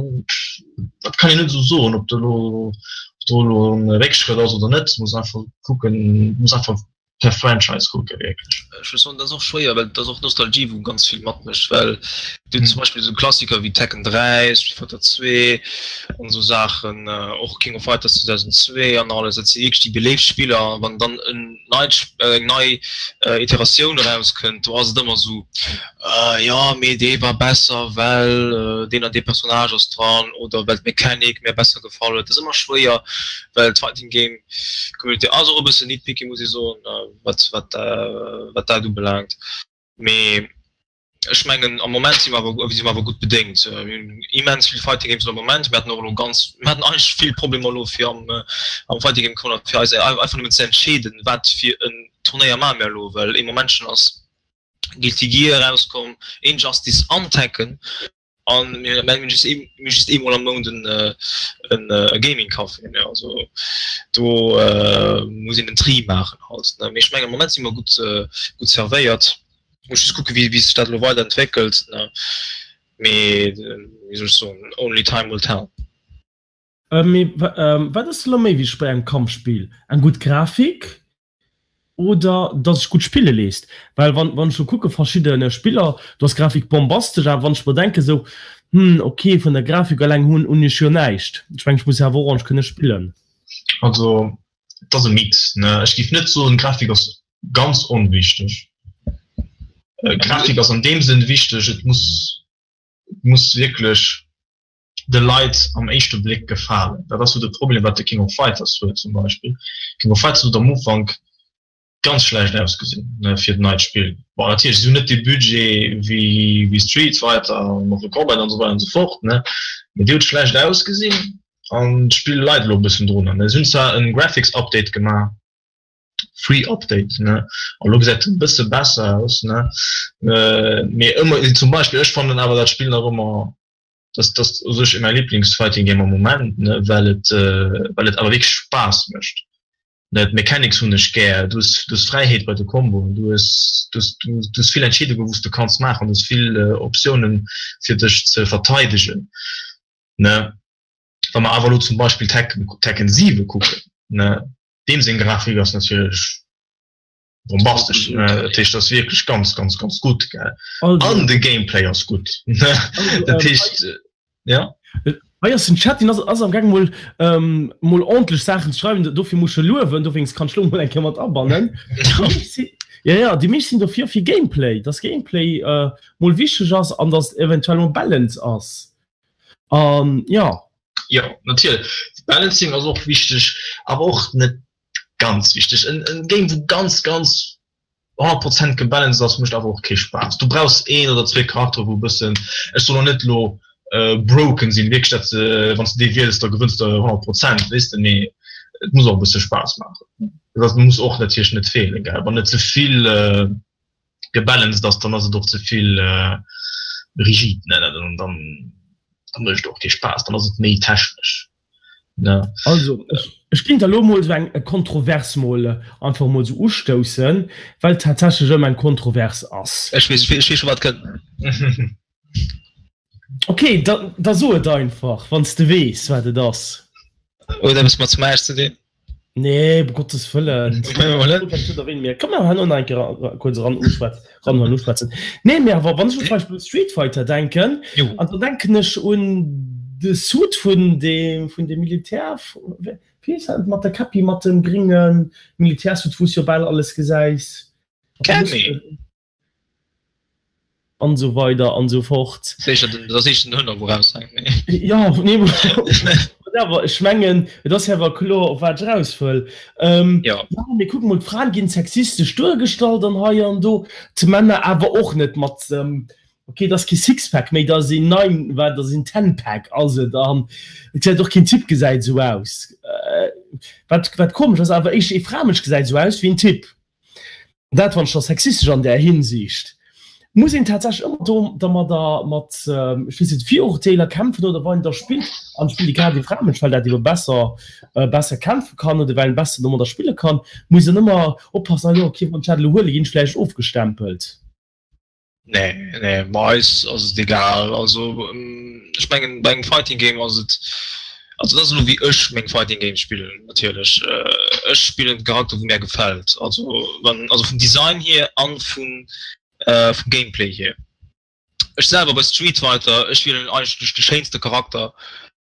dat kann een net esou soen, ob do elo, ob do elo e Réckschrëtt ass oder net. Muss einfach kucken, muss einfach per Franchise kucke wierklech. Ech muss soen, dat ass och schwéier, well et ass och Nostalgie wou ganz vill matmécht, well du hues zum Beispill esou Klassiker wéi Tekken 3, Street Fighter 2 an esou Saachen, och King of Fighters 2002 an alles, dat si wierklech déi beléift Spiller an wann dann en neit, eng nei Iteratioun erauskënnt, do ass et ëmmer esou, jo mee dee war besser well deen an dee Personnage ass dran oder well d'Mechanik mir besser gefall huet. Dat ass ëmmer schwéier, well d'Fighting Game Community ass och e bëssen nitpicky muss ee soen, wat wat dat ubelaangt, mee Ech mengen am Moment si mer awer, si mer awer gutt bedéngt. Mir hunn immens vill Fighting Games am Moment. Mir haten och elo ganz, mir haten eigentlech vill Problemer elo fir am, am Fighting Game Corner fir eis einfach nëmmen ze entscheeden, wat fir en Turnéier maache mir elo, well ee Momentchen ass Guilty Gear erauskomm, Injustice an Tekken an mir hunn just ee, mir hu just eemol am Mount en, en Gaming Café, ne. Also do muss een en Tri maachen halt, ne. Mee ech mengen am Moment si mer gutt, gutt servéiert. Muss just kucken, wéi sech dat elo weider entwéckelt, ne? Mee wéi soll ech soen, only time will tell. Mee wat ass elo méi wichteg bei engem Kampfspill? Eng gutt Grafik oder dass sech gutt spille léisst? Well wann ech elo kucke verschidde Spiller, do ass d'Grafik bombastesch, awer wann ech mer denke sou, hm ok vun der Grafik eleng hunn hunn ech jo näischt. Ech mengen ech muss jo awer och ordentlech kënne spillen. Also et ass e Mix, ne? Ech géif net soen d'Grafik ass ganz onwichteg. Grafik ass an deem Sënn wichteg, et muss, et muss wierklech de Leit am éischte Bléck gefalen. Dat ass jo de Problem, wat de King of Fighters huet zum Beispill. King of Fighters huet am Ufank ganz schlecht ausgesinn, ne, fir d'neit Spill. Bon, natierlech, si hunn net dee Budget wéi, wéi Street Fighter an Mortal Kombat an esou weider an esou fort, ne, mee déi huet schlecht ausgesinn an d'Spill leit elo e bëssen drunner, ne. Si hunn zwar e Graphics Update gemaach, Free Update ne an lo gesäit e bësse besser aus ne mee ëmmer zum Beispill ech fannen awer dat Spill nach ëmmer dass dass u sech mäi Lieblings Fighting Game am Moment ne well et well et awer wierklech Spaass mécht ne d'Mechanics hunn ech gär du hues du hues Fräiheet bei de Comboen du hues du hues du hues vill Entscheedunge wou s de kanns maachen du hues vill Optiounen fir dech ze verteidegen ne wa mer awer elo zum Beispill Tekken Tekken 7 kucken ne Deem seng Grafik ass natierlech bombastesch, dat heescht ass wierklech ganz ganz ganz gutt gell an de Gameplay ass gutt dat heescht jo. Hei ass den Chat, deen ass ass am gaang mol mol ordentlech Saachen ze schreiwen, dofir muss ech e luewen, dowéinst kann ech lo mol eng Kéier mat abannen. Jo jo, déi meescht sinn dofir fir Gameplay, dass Gameplay mol wichteg ass an dass eventuell mol Balance ass an jo. Jo, natierlech. Balancing ass och wichteg, awer och net ganz wichteg. En en Game wou ganz ganz 100 Prozent gebalanced ass, mécht awer och kee Spaass. Du brauchs een oder zwee Charakteren, wou e bëssen, ech soen elo net elo broken sinn, wierklech dat se, wann s de déi wiels, da gewënns de 100 Prozent, weess de, mee et muss och e bësse Spaass maachen. Dat muss och natierlech net feelen, gell. Wann et ze vill gebalanced ass, dann ass et och ze vill rigid, ne, dann, dann, dann mécht et och kee Spaass, dann ass et méi technesch, ne. Also, ech géing da lo mol esou eng Kontrovers mol einfach mol esou ustoussen, well et tatsächlech ëmmer eng Kontrovers ass. Ech weess, ech weess scho wat kënnt. Ok, da, da so et einfach, wann s de weess, wat et ass. Huet eppes mat Smash ze dinn? Nee, um Gottes Wëllen. Komm mer herno nach eng Kéier kuerz eran uschwätzen, ran uschwätzen. Nee, mee awer wann ech zum Beispill u Street Fighter denken, an da denken ech un. De Suit vun dem vun dem Militär, wéi heescht dat mat der Käppi, mat dem gringe Militärsuit, wou s jo bal alles gesäis. Cammy. An esou weider an esou fort. Sécher, dat ass eescht den Hënner wou raushänkt, nee. Jo, nee, whatever, ech mengen et ass awer kloer op wat ech eraus wëll. Jo. Jo, mee kuck mol, d'Fraen ginn sexistesch duergestallt an hei an do, d'Männer awer och net mat, ok, et ass kee Sixpack méi, et ass een Nine, wat, et ass een Tenpack ass et, an et gesäit och keen Typ gesäit esou aus, wat wat komesch ass, awer éischter ee Framënsch gesäit esou aus wéi en Typ. Dat wann scho sexistesch an där Hinsicht. Muss een tatsächlech ëmmer do dermadder mat, ech weess net, Virurteeler kämpfen oder wann een da spillt an spillt ee grad ee Framënsch, well dat ebe besser besser kämpfe kann oder well en besser domadder spille kann, muss een ëmmer oppassen, ah jo, okay, wann ech dat elo huelen, ginn ech vläicht ofgestempelt. Nee, nee, bei eis ass et egal. Also ech mengen bei engem Fighting Game ass et, also dat ass elo wéi ech meng Fighting Games spillen natierlech. Ech spillen de Charakter wou mär gefält, also wann, also vum Design hier an vum vum Gameplay hier. Ech selwer bei Street Fighter, ech wielen eigentlech de schéinste Charakter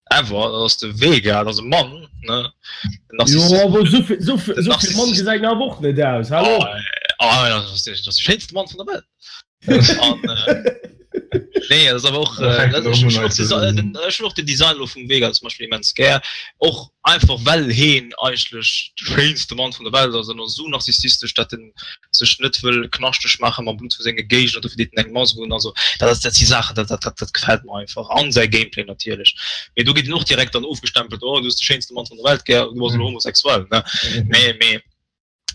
ever, dat ass de Vega, dat ass e Mann, ne? Jo, awer esou vill, esou vill, esou vill Mann gesäit en awer och net aus, hallo? Ah, dat ass de schéinste Mann vun der Welt. An, nee, dat ass awer och, ech hunn och den Design elo vum Vega zum Beispill immens gär, och einfach well heen eigentlech de schéinste Mann vun der Welt ass an esou narzisstistesch, dat en sech net wëll knaschteg maache mam Blutt vu senge Géigner, dofir deet en eng Mask un. Also dat ass, dat si Saachen, dat, dat, dat gefält mer einfach. An säi Gameplay natierlech. Mee do gëtt en och direkt dann ofgestempelt, oh du hues de schéinste Mann vun der Welt gär, du bass elo homosexuell, ne? Mee, mee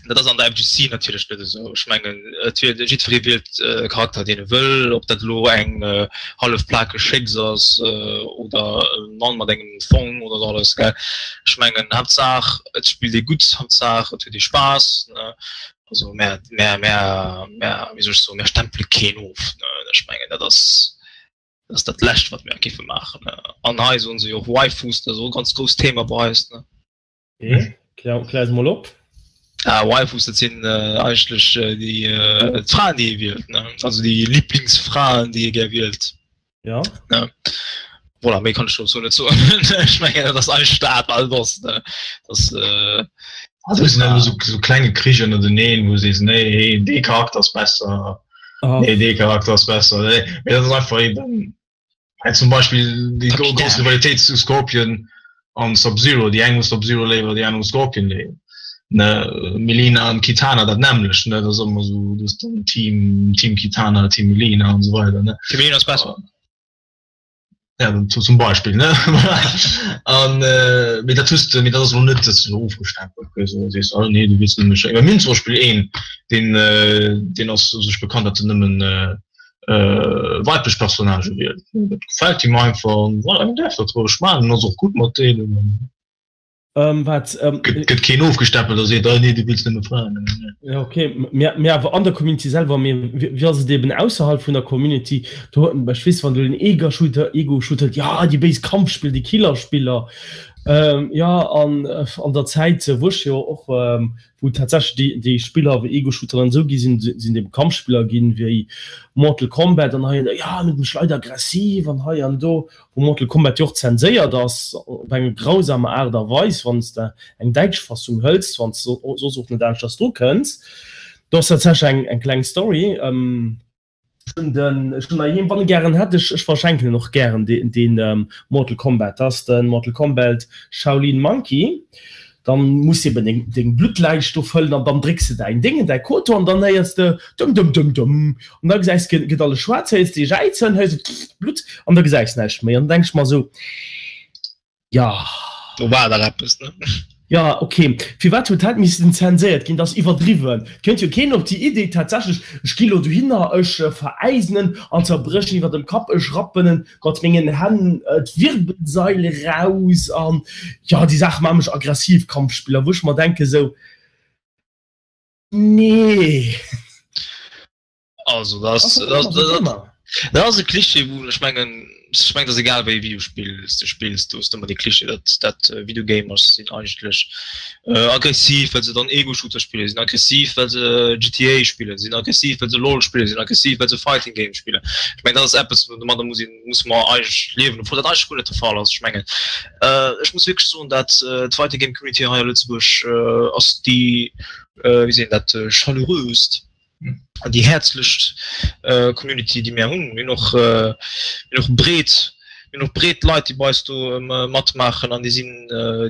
dat ass an der FGC natierlech net esou. Ech mengen, et wielt, jiddweree wielt e Charakter, deen e wëll, ob dat elo eng hallef plakeg Schécks ass oder e Mann mat engem Fong oder esou alles, gell. Ech mengen, Haaptsaach et spillt ee gutt, Haaptsaach et huet ee Spaass, ne. Also mär, mär, mär, mär, wéi soll ech soen, mär stempele keen of, ne. Ech mengen, dat ass, dat ass dat Lescht, wat mär géife maachen, ne. An hei soen se jo och Waifus, dat ass och e ganz grousst Thema bei eis, ne. Okay, klär, klär eis mol op. Ah, Waifus, dat sinn eigentlech déi, d'Fraen, déi ee wielt, ne. Also déi Liblingsfraen, déi ee gär wielt. Ja. Ja. Voilà, méi kann ech dozou net soen. Ech mengen, dat ass eigentlech dat, wat et ass, ne. Das, äh, Also, es sind immer so, so klenge Krich ënnerteneen, wou se sees, nee, hey, dee Charakter ass besser, Ah. nee, dee Charakter ass besser. Nee. Mee dat ass einfach eben, hey, zum Beispill déi gro- grouss Rivalitéit zu Scorpion an Sub-Zero, déi eng hu Sub-Zero léiwer, déi aner hu Scorpion léiwer. Ne, Mileena an Kitana dat nämmlecht, ne, dat ass ëmmer esou, du hues dann Team, Team Kitana, Team Mileena an esou weider, ne. Team Mileena ass besser. Ja, dann zum Beispill, ne. An, mee dat hues de, mee dat ass elo net, dass du elo ofgestempelt gëss oder sees, oh nee, du wiels nëmme mech. Mir hunn zum Beispill een, deen, deen ass u sech bekannt, datt en nëmmen weiblech Personnagë wielt. Dat gefält him einfach an voilà, en däerf dat roueg maachen, en ass och gutt mat deenen. Ähm, wat, ähm, Gëtt, gëtt keen ofgestempelt a seet, oh nee, du wills nëmme Fraen. Ja, okay, mir, mir awer an der Community selwer, mir, wéi, wéi ass et eben ausserhalb vun der Community? Do, ech weess, wann du den Ego-Shooter, Ego-Shooter, ja, déi béis Kampfspiller, déi Killerspiller, ähm, ja, an, an der Zäit, wou ech jo och, ähm, wou tatsächlech déi, déi Spiller wéi Ego-Shooter an esou gi sinn, sinn eben Kampfspiller ginn, wéi Mortal Kombat an hei an do, ja, net mech Leit aggressiv an hei an do. wou Mortal Kombat jo och zenséiert ass, op eng grausamer Aart a Weis, wann s de eng däitsch Fassung hëls, wann s de soss och net aneschters dru kënns. Do ass tatsächlech eng eng kleng Story. Ech hunn den, ech hunn heiheem, wann e gären hätt, ech ech verschenken en och gären, deen deen Mortal Kombat, dat ass de Mortal Kombat Shaolin Monkey. Dann muss eben deng deng Bluttläich do fëllen an dann drécks de däin Déngen, däi Koto an dann héiers de dum dum dum dum an da gesäis gëtt gëtt alles schwaarz, héiers de jäizen, héiers de Blutt an da gesäis näischt méi an dann denk ech mer esou, jo. Do war dach eppes, ne? Jo, ok, firwat huet dat missen zenséiert ginn? Dat ass iwwerdriwwen. Kënnt jo keen op déi Idee tatsächlech, ech gi lo dohinner, ech veräisen en an zerbréchen iwwer dem Kapp, ech rappen en mat mengen Hänn d'Wirbelsail eraus an jo, déi Saache maache mech aggressiv, Kampfspiller, wou ech mer denke sou, nee. Also dat ass, dat ass, dat ass e Klischee, wou ech mengen. Ech mengen, et ass egal wéi ee Videospill s de spills, do hues de ëmmer dee Cliché, datt dat Videogamers sinn eigentlech aggressiv, well se dann Ego-Shooter spillen, sinn aggressiv, well se GTA spillen, sinn aggressiv, well se LOL spillen, sinn aggressiv, well se Fighting Games spillen. Ech mengen, dat ass eppes, domadder muss een, musse mer eigentlech liewen, obwuel dat eigentlech guer net de Fall ass. Ech mengen, ech muss wierklech soen, dat d'Fighting Game Community hei a Lëtzebuerg ass déi, wéi seet een dat, chaleureusst. An déi häerzlechst Community déi mär hunn. Mir hunn och, mir hunn och breet, mir hunn och breet Leit déi bei eis do matmaachen an déi sinn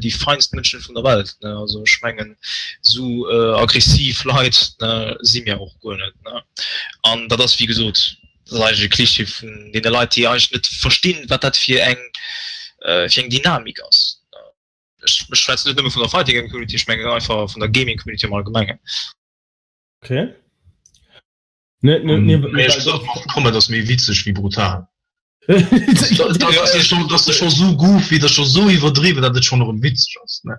déi feinst Mënschen vun der Welt ne. Also ech mengen esou aggressiv Leit ne si mär och guer net ne. An dat ass wéi gesot, dat ass eigentlech e Klischee vun deene Leit déi eigentlech net verstinn wat dat fir eng fir eng Dynamik ass. Ech schwätzen net nëmme vun der Fighting Game Community, ech mengen einfach vun der Gaming Community am Allgemengen. Okay. Ne, ne, ne, ne, komm, dat ass méi witzeg wéi brutal. Dat ass scho sou goofy, dat ass scho sou iwwerdriwwen, datt et schonn erëm witzeg ass. Ne?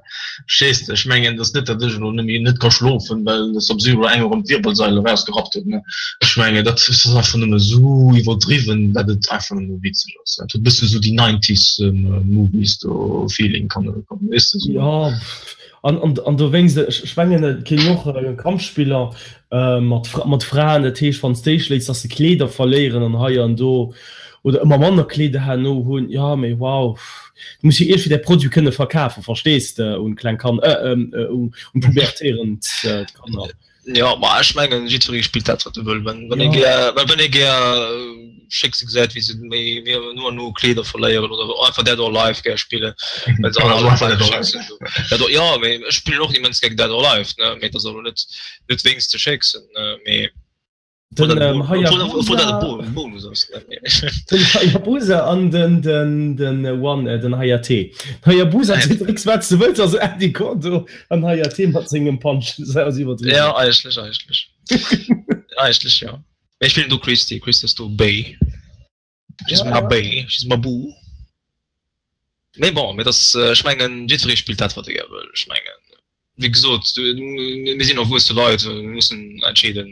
Verstees de? Ech mengen, dat ass net, datt ech elo net méi net ka schlofen, well de Sub-Zero engem erëm d'Wirbelsail erausgerappt huet. Ne? Ech mengen, dat ass einfach nëmme sou iwwerdriwwen, datt et einfach nëmme witzeg ass. Dat huet e bësse sou déi Nineties Movies do Feeling, kann, weess de, sou. Ja, An, an, an dowéinst, ech, ech mengen, et ginn och Kampfspiller mat, mat Fraen, dat heescht, wann s déi schléits, dass se Kleeder verléieren an hei an do oder ëmmer manner Kleeder herno hunn. Jo, mee wow, du muss jo iergendwéi däi Produit kënne verkafen, verstees de, un kleng Kan-, un pubertierend Kanner. Jo, ma ech mengen, jiddweree spillt dat, wat e wëll. Wann, wann ee gär, well wann ee gär Schéckse gesäit, wéi se méi, méi no an no Kleeder verléieren oder einfach Dead or Alive gär spillen, well se alle einfach Dead or Alive sinn. Dead or, jo, mee ech spillen och immens gär Dead or Alive, ne, mee et ass elo net, net wéinst de Schécksen, ne, mee. Den ähm, Hayabusa, den Hayabusa an den, den, den One, äh, den Hayate. Hayabusa, ja. du drécks wat du wëlls, also Andy Kondo an Hayate mat sengem Punch. Das ass iwwerdriwwen. Ja, eigentlech, eigentlech. Eigentlech, ja. Mee ech spillen do Christy, Christy ass do Bay. She's ja, my Bay, she's my boo. Mee bon, mee das, ech mengen, jiddweree spillt dat, wat e gär wëll. Ech mengen, wéi gesot, mir sinn erwuesse Leit, mir mussen entscheeden,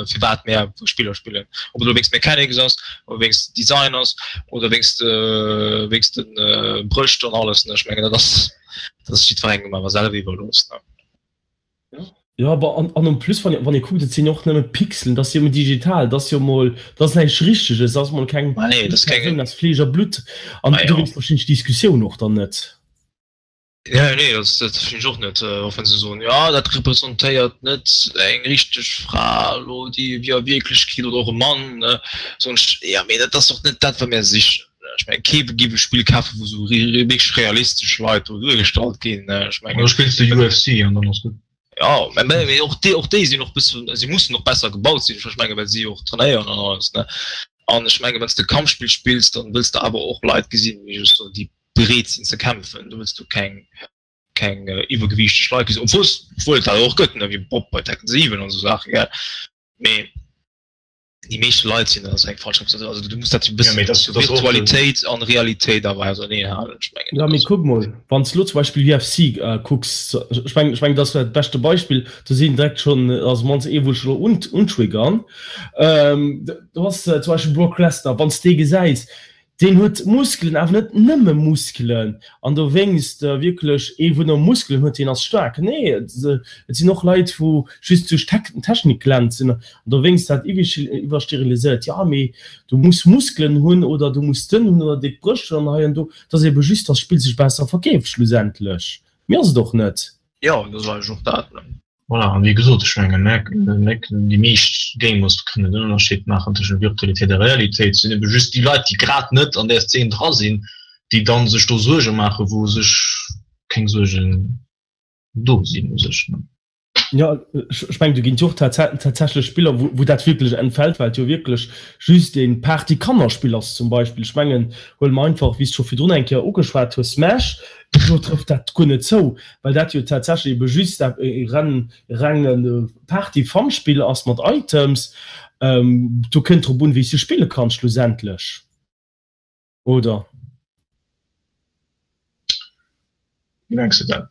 firwat mir Spiller spillen. Ob et elo wéinst Mechanics ass, oder wéinst Design ass, oder wéinst, wéinst de Brëscht an alles. Ech mengen, dat ass, dat ass jiddwerengem awer selwer iwwerlooss. Jo, awer an, an en plus, wann, wann ee kuckt, et sinn och nëmme Pixelen, dat ass jo emol digital, dat ass jo emol, dat ass näischt Richteges, dat ass emol keng Persoun aus Fleesch a Blutt. An dowéinst verstinn ech d'Diskussioun och dann net. Ja, nee, dat, dat verstinn ech och net, och wann se soen, jo, dat representéiert net eng richteg Fra elo, déi wéi a Wierklechkeet, oder och e Mann, soen ech, jo, mee dat ass och net dat, wat mir sichen. Ech mengen, kee géif e Spill kafen, wou esou wierklech realistesch Leit do duergestallt ginn. Ech mengen. Da spills de UFC an dann ass gutt. Jo, mä mee och déi, och déi sinn och bëssen, si mussen och besser gebaut sinn, ech mengen, well si jo och trainéieren an alles, ne. An ech mengen, wann s de Kampfspill spills, dann wëlls de awer och Leit gesinn, wéi ech soen, déi bereet sinn ze kämpfen. Do wëlls du keng, keng iwwergewiichteg Leit gesinn, obwuel s, obwuel et dat och gëtt, ne, wéi Bob bei Tekken 7 an esou Saachen, gell. Mee déi meeschte Leit sinn, dat ass eng falsch Representatioun. Also du muss dat jo e bëssen Virtualitéit an Realitéit awer auserneen halen, ech mengen. Ja, mee kuck mol, wann s de elo zum Beispill UFC kucks, ech mengen, ech mengen, dat ass dat beschte Beispill, do sinn direkt schonn, also mannst ee wou ech elo untriggern, do ass zum Beispill Brock Lesnar, wann s de dee gesäis, Deen huet Muskelen, awer net nëmme Muskelen, an dowéinst wierklech ee wou nëmme Muskelen huet, deen ass staark. Nee, et sinn och Leit wou just duerch Technik glänzen, an dowéinst dat iwwersteriliséiert, jo mee du muss Muskelen hunn oder du muss dënn hunn oder déck Brëscht hunn an hei an do. Et ass ebe just, dass d'Spill sech besser verkeeft schlussendlech, méi ass et och net. Jo, dat ass eigentlech och dat. Voilà, an wéi gesot, ech mengen, déi meescht Gamers kënnen den Ënnerscheed maachen tëschent Virtualitéit a Realitéit. Et sinn ebe just déi Leit, déi grad net an där Szen dra sinn, déi da sech do Suerge maachen, wou u sech keng Suergen do sinn u sech. Jo, ech mengen, do ginn et jo och tatsächlech Spiller, wou dat wierklech entfält, well et jo wierklech just e Party-Kannerspill ass zum Beispill. Ech mengen, huele mer einfach, wéi s de scho virdrun eng Kéier ugeschwat hues, Smash, do trëfft dat guer net zou. Well dat jo tatsächlech ebe just e renge Party-Fun-Spill ass mat Items. Do kënnt drop un, wéi s du spille kanns schlussendlech, oder? Wéi mengs de dat?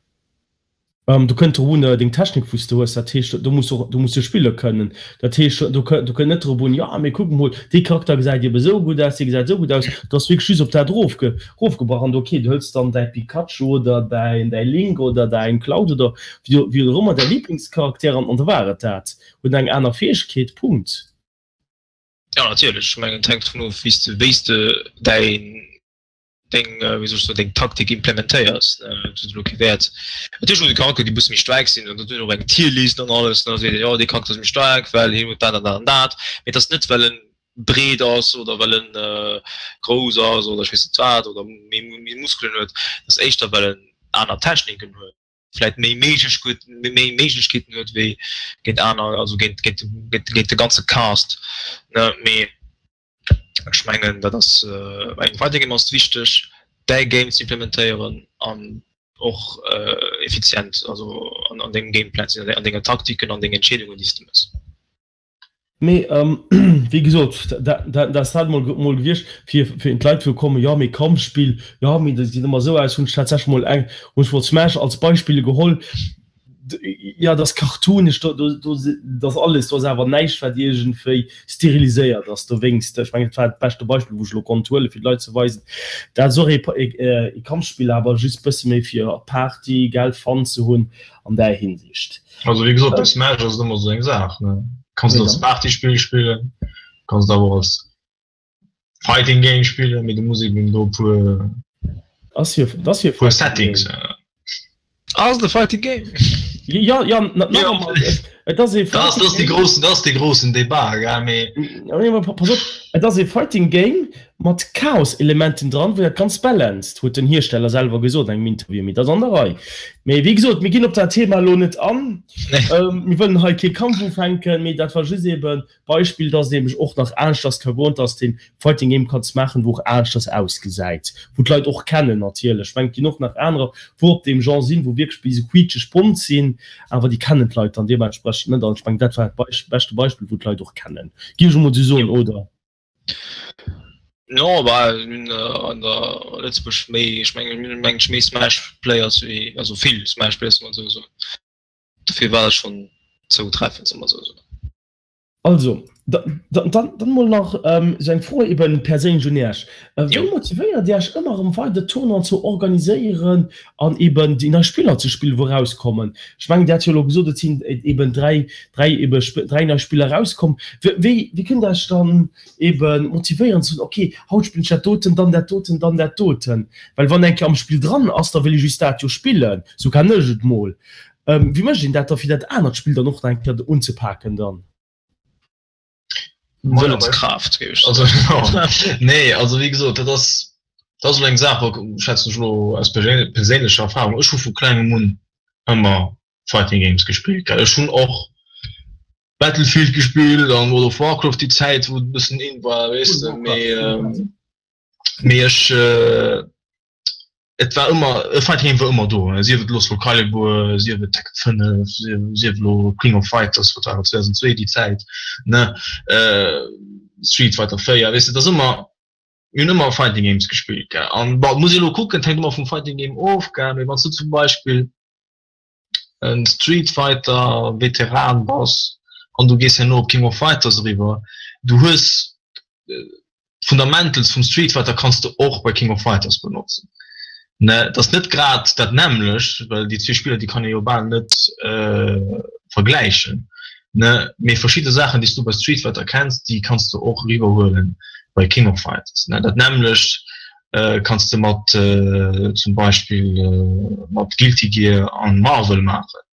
Do kënnt drop un, deng Technik wou s de hues, dat heescht do muss och, do muss de spille kënnen. Dat heescht do do kënnt net drop un, jo mee kuck emol, dee Charakter gesäit ebe sou gutt aus, dee gesäit esou gutt aus. Do ass wierklech just op dat erofge erofgebrach an ok, du hëls dann däi Pikachu oder däin däi Link oder däin Cloud oder wéi wéi och ëmmer däi Liblingscharakter an an da war et dat. Huet eng aner Fäegkeet, Punkt. Jo natierlech, ech mengen et hänkt dovun of wéi s de wéi s de däin deng wéi soll ech soen, deng Taktik implementéiers, et huet elo kee Wäert. Natierlech huet e Charakter déi e bësse méi staark sinn an dat hunn och eng Tierlist an alles, da seet een, jo dee Charakter ass méi staark, well hien huet dat an dat an dat, mee et ass net well en breet ass oder well en grouss ass oder ech weess net wat oder méi méi Muskelen huet, et ass éischter well en aner Techniken huet, vläit méi Méiglechkeet méi Méiglechkeeten huet wéi géint aner, also géint géint géint de ganze Cast, ne, mee. Ech mengen dat ass bei engem Fighting Game ass et wichteg däi Game ze implementéieren an och effizient also an dengem Gameplan ze sinn, an denger Taktiken an dengen Entscheedungen déi s de mëss. Mee wéi gesot, dat ass dat mol gewiescht fir fir d'Leit wou kommen, jo mee Kampfspill, jo mee dat geet ëmmer esou aus, hunn ech tatsächlech mol eng, hunn ech mol Smash als Beispill geholl. Jo, et ass cartoonisch, do, do, do, do ass alles, do ass awer näischt, wat iergendwéi steriliséiert ass dowéinst. Ech mengen, dat war dat beschte Beispill, wou ech elo konnt huelen, fir d'Leit ze weisen. Dat ass och ee, ee Kampfspill, awer just bësse méi fir Party, gell, Fun ze hunn an där Hinsicht. Also wéi gesot, bei Smash ass et ëmmer esou eng Saach, ne? Kanns et als Partyspill spillen, kanns et awer och als Fighting Game spillen, mee du muss eben do puer ass hier das hier puer Settings. Ass de Fighting Game? Ja ja na, na, ja. Et ass ee das, das die großen das die großen Debat gell mee ja, pass op et ass ee Fighting Game mat Chaos-Elementen dran, wou dat ganz balanced, huet den Hiersteller selwer gesot an engem Interview, mee dat ass an der Rei. Mee wéi gesot, mir ginn op dat Thema elo net an. Nee. Ähm, mir wëllen hei kee Kampf ufänken, mee dat war just eben Beispill, dass et nämlech och nach aneschters ka goen, dass de Fighting Game kanns maachen, wou och aneschters ausgesäit, wou d'Leit och kennen natierlech. Ech mengen, et ginn och nach anerer, wou op deem Genre sinn, wou wierklech bis quietscheg bont sinn, awer déi kennen d'Leit dann deementsprechend net. An ech mengen, dat war dat beschte Beispill, wou d'Leit och kennen, géif ech emol esou soen, oder? Non, bah, mir hunn an der Lëtzebuerg méi, ech mengen, mir hunn mengen ech méi Smash Players wéi, also vill Smash Players, soll man esou soen. Dofir war dat schonn zoutreffend, soll man esou soen. Also, dann mol nach esou eng Fro eben perséinlech un Iech, Wéi motivéiert Dir Iech ëmmer erëm weider Tournoien ze organiséieren an eben déi nei Spiller ze spillen, wou erauskommen? Ech mengen, Dir hat jo elo gesot, et sinn eben 3, 3 ebe 3 nei Spiller erauskomm. Wéi, wéi kënnt Der Iech dann eben motivéieren ze soen, okay, haut spillen ech dat doten, dann dat doten, dann dat doten? Well wann eng Kéier am Spill dran ass, da wëll ee just dat jo spillen, sou kennen ech et mol. Wéi mécht een dat da fir dat anert Spill dann och nach eng Kéier unzepaken dann? Wëllenskraaft géif ech soen. Nee, also wéi gesot, dat ass dat ass elo eng Saach, schwätzen ech elo aus perséinlecher Erfahrung, ech hu vu klengem un ëmmer Fighting Games gespillt, gell. Ech hunn och Battlefield gespillt an World of Warcraft déi Zäit wou et e bëssen in war, weess de, mee mee ech Et war ëmmer, e Fighting Game war ëmmer do, sief et elo Soul Calibur, sief et Tekken 5, sief elo King of Fighters, wat war dat, 2002 déi Zäit, ne, Street Fighter 4, weess de, et ass ëmmer, mir hunn ëmmer Fighting Games gespillt, gell. An bon, et muss ee elo kucken, et hänkt ëmmer vum Fighting Game of, gell, mee wann s du zum Beispill en Street Fighter Veteran bass an du gees herno op King of Fighters eriwwer, du hues d'Fundamentals vum Street Fighter kanns de och bei King of Fighters benotzen. Ne, et ass net grad dat nämmlecht, well déi zwee Spiller déi kann ee jo bal net vergläichen, ne, mee verschidde Saachen déi s du bei Street Fighter kenns, déi kanns de och eriwwerhuelen bei King of Fighters. Ne, dat nämmlecht kanns de mat zum Beispill mat Guilty Gear an Marvel maachen,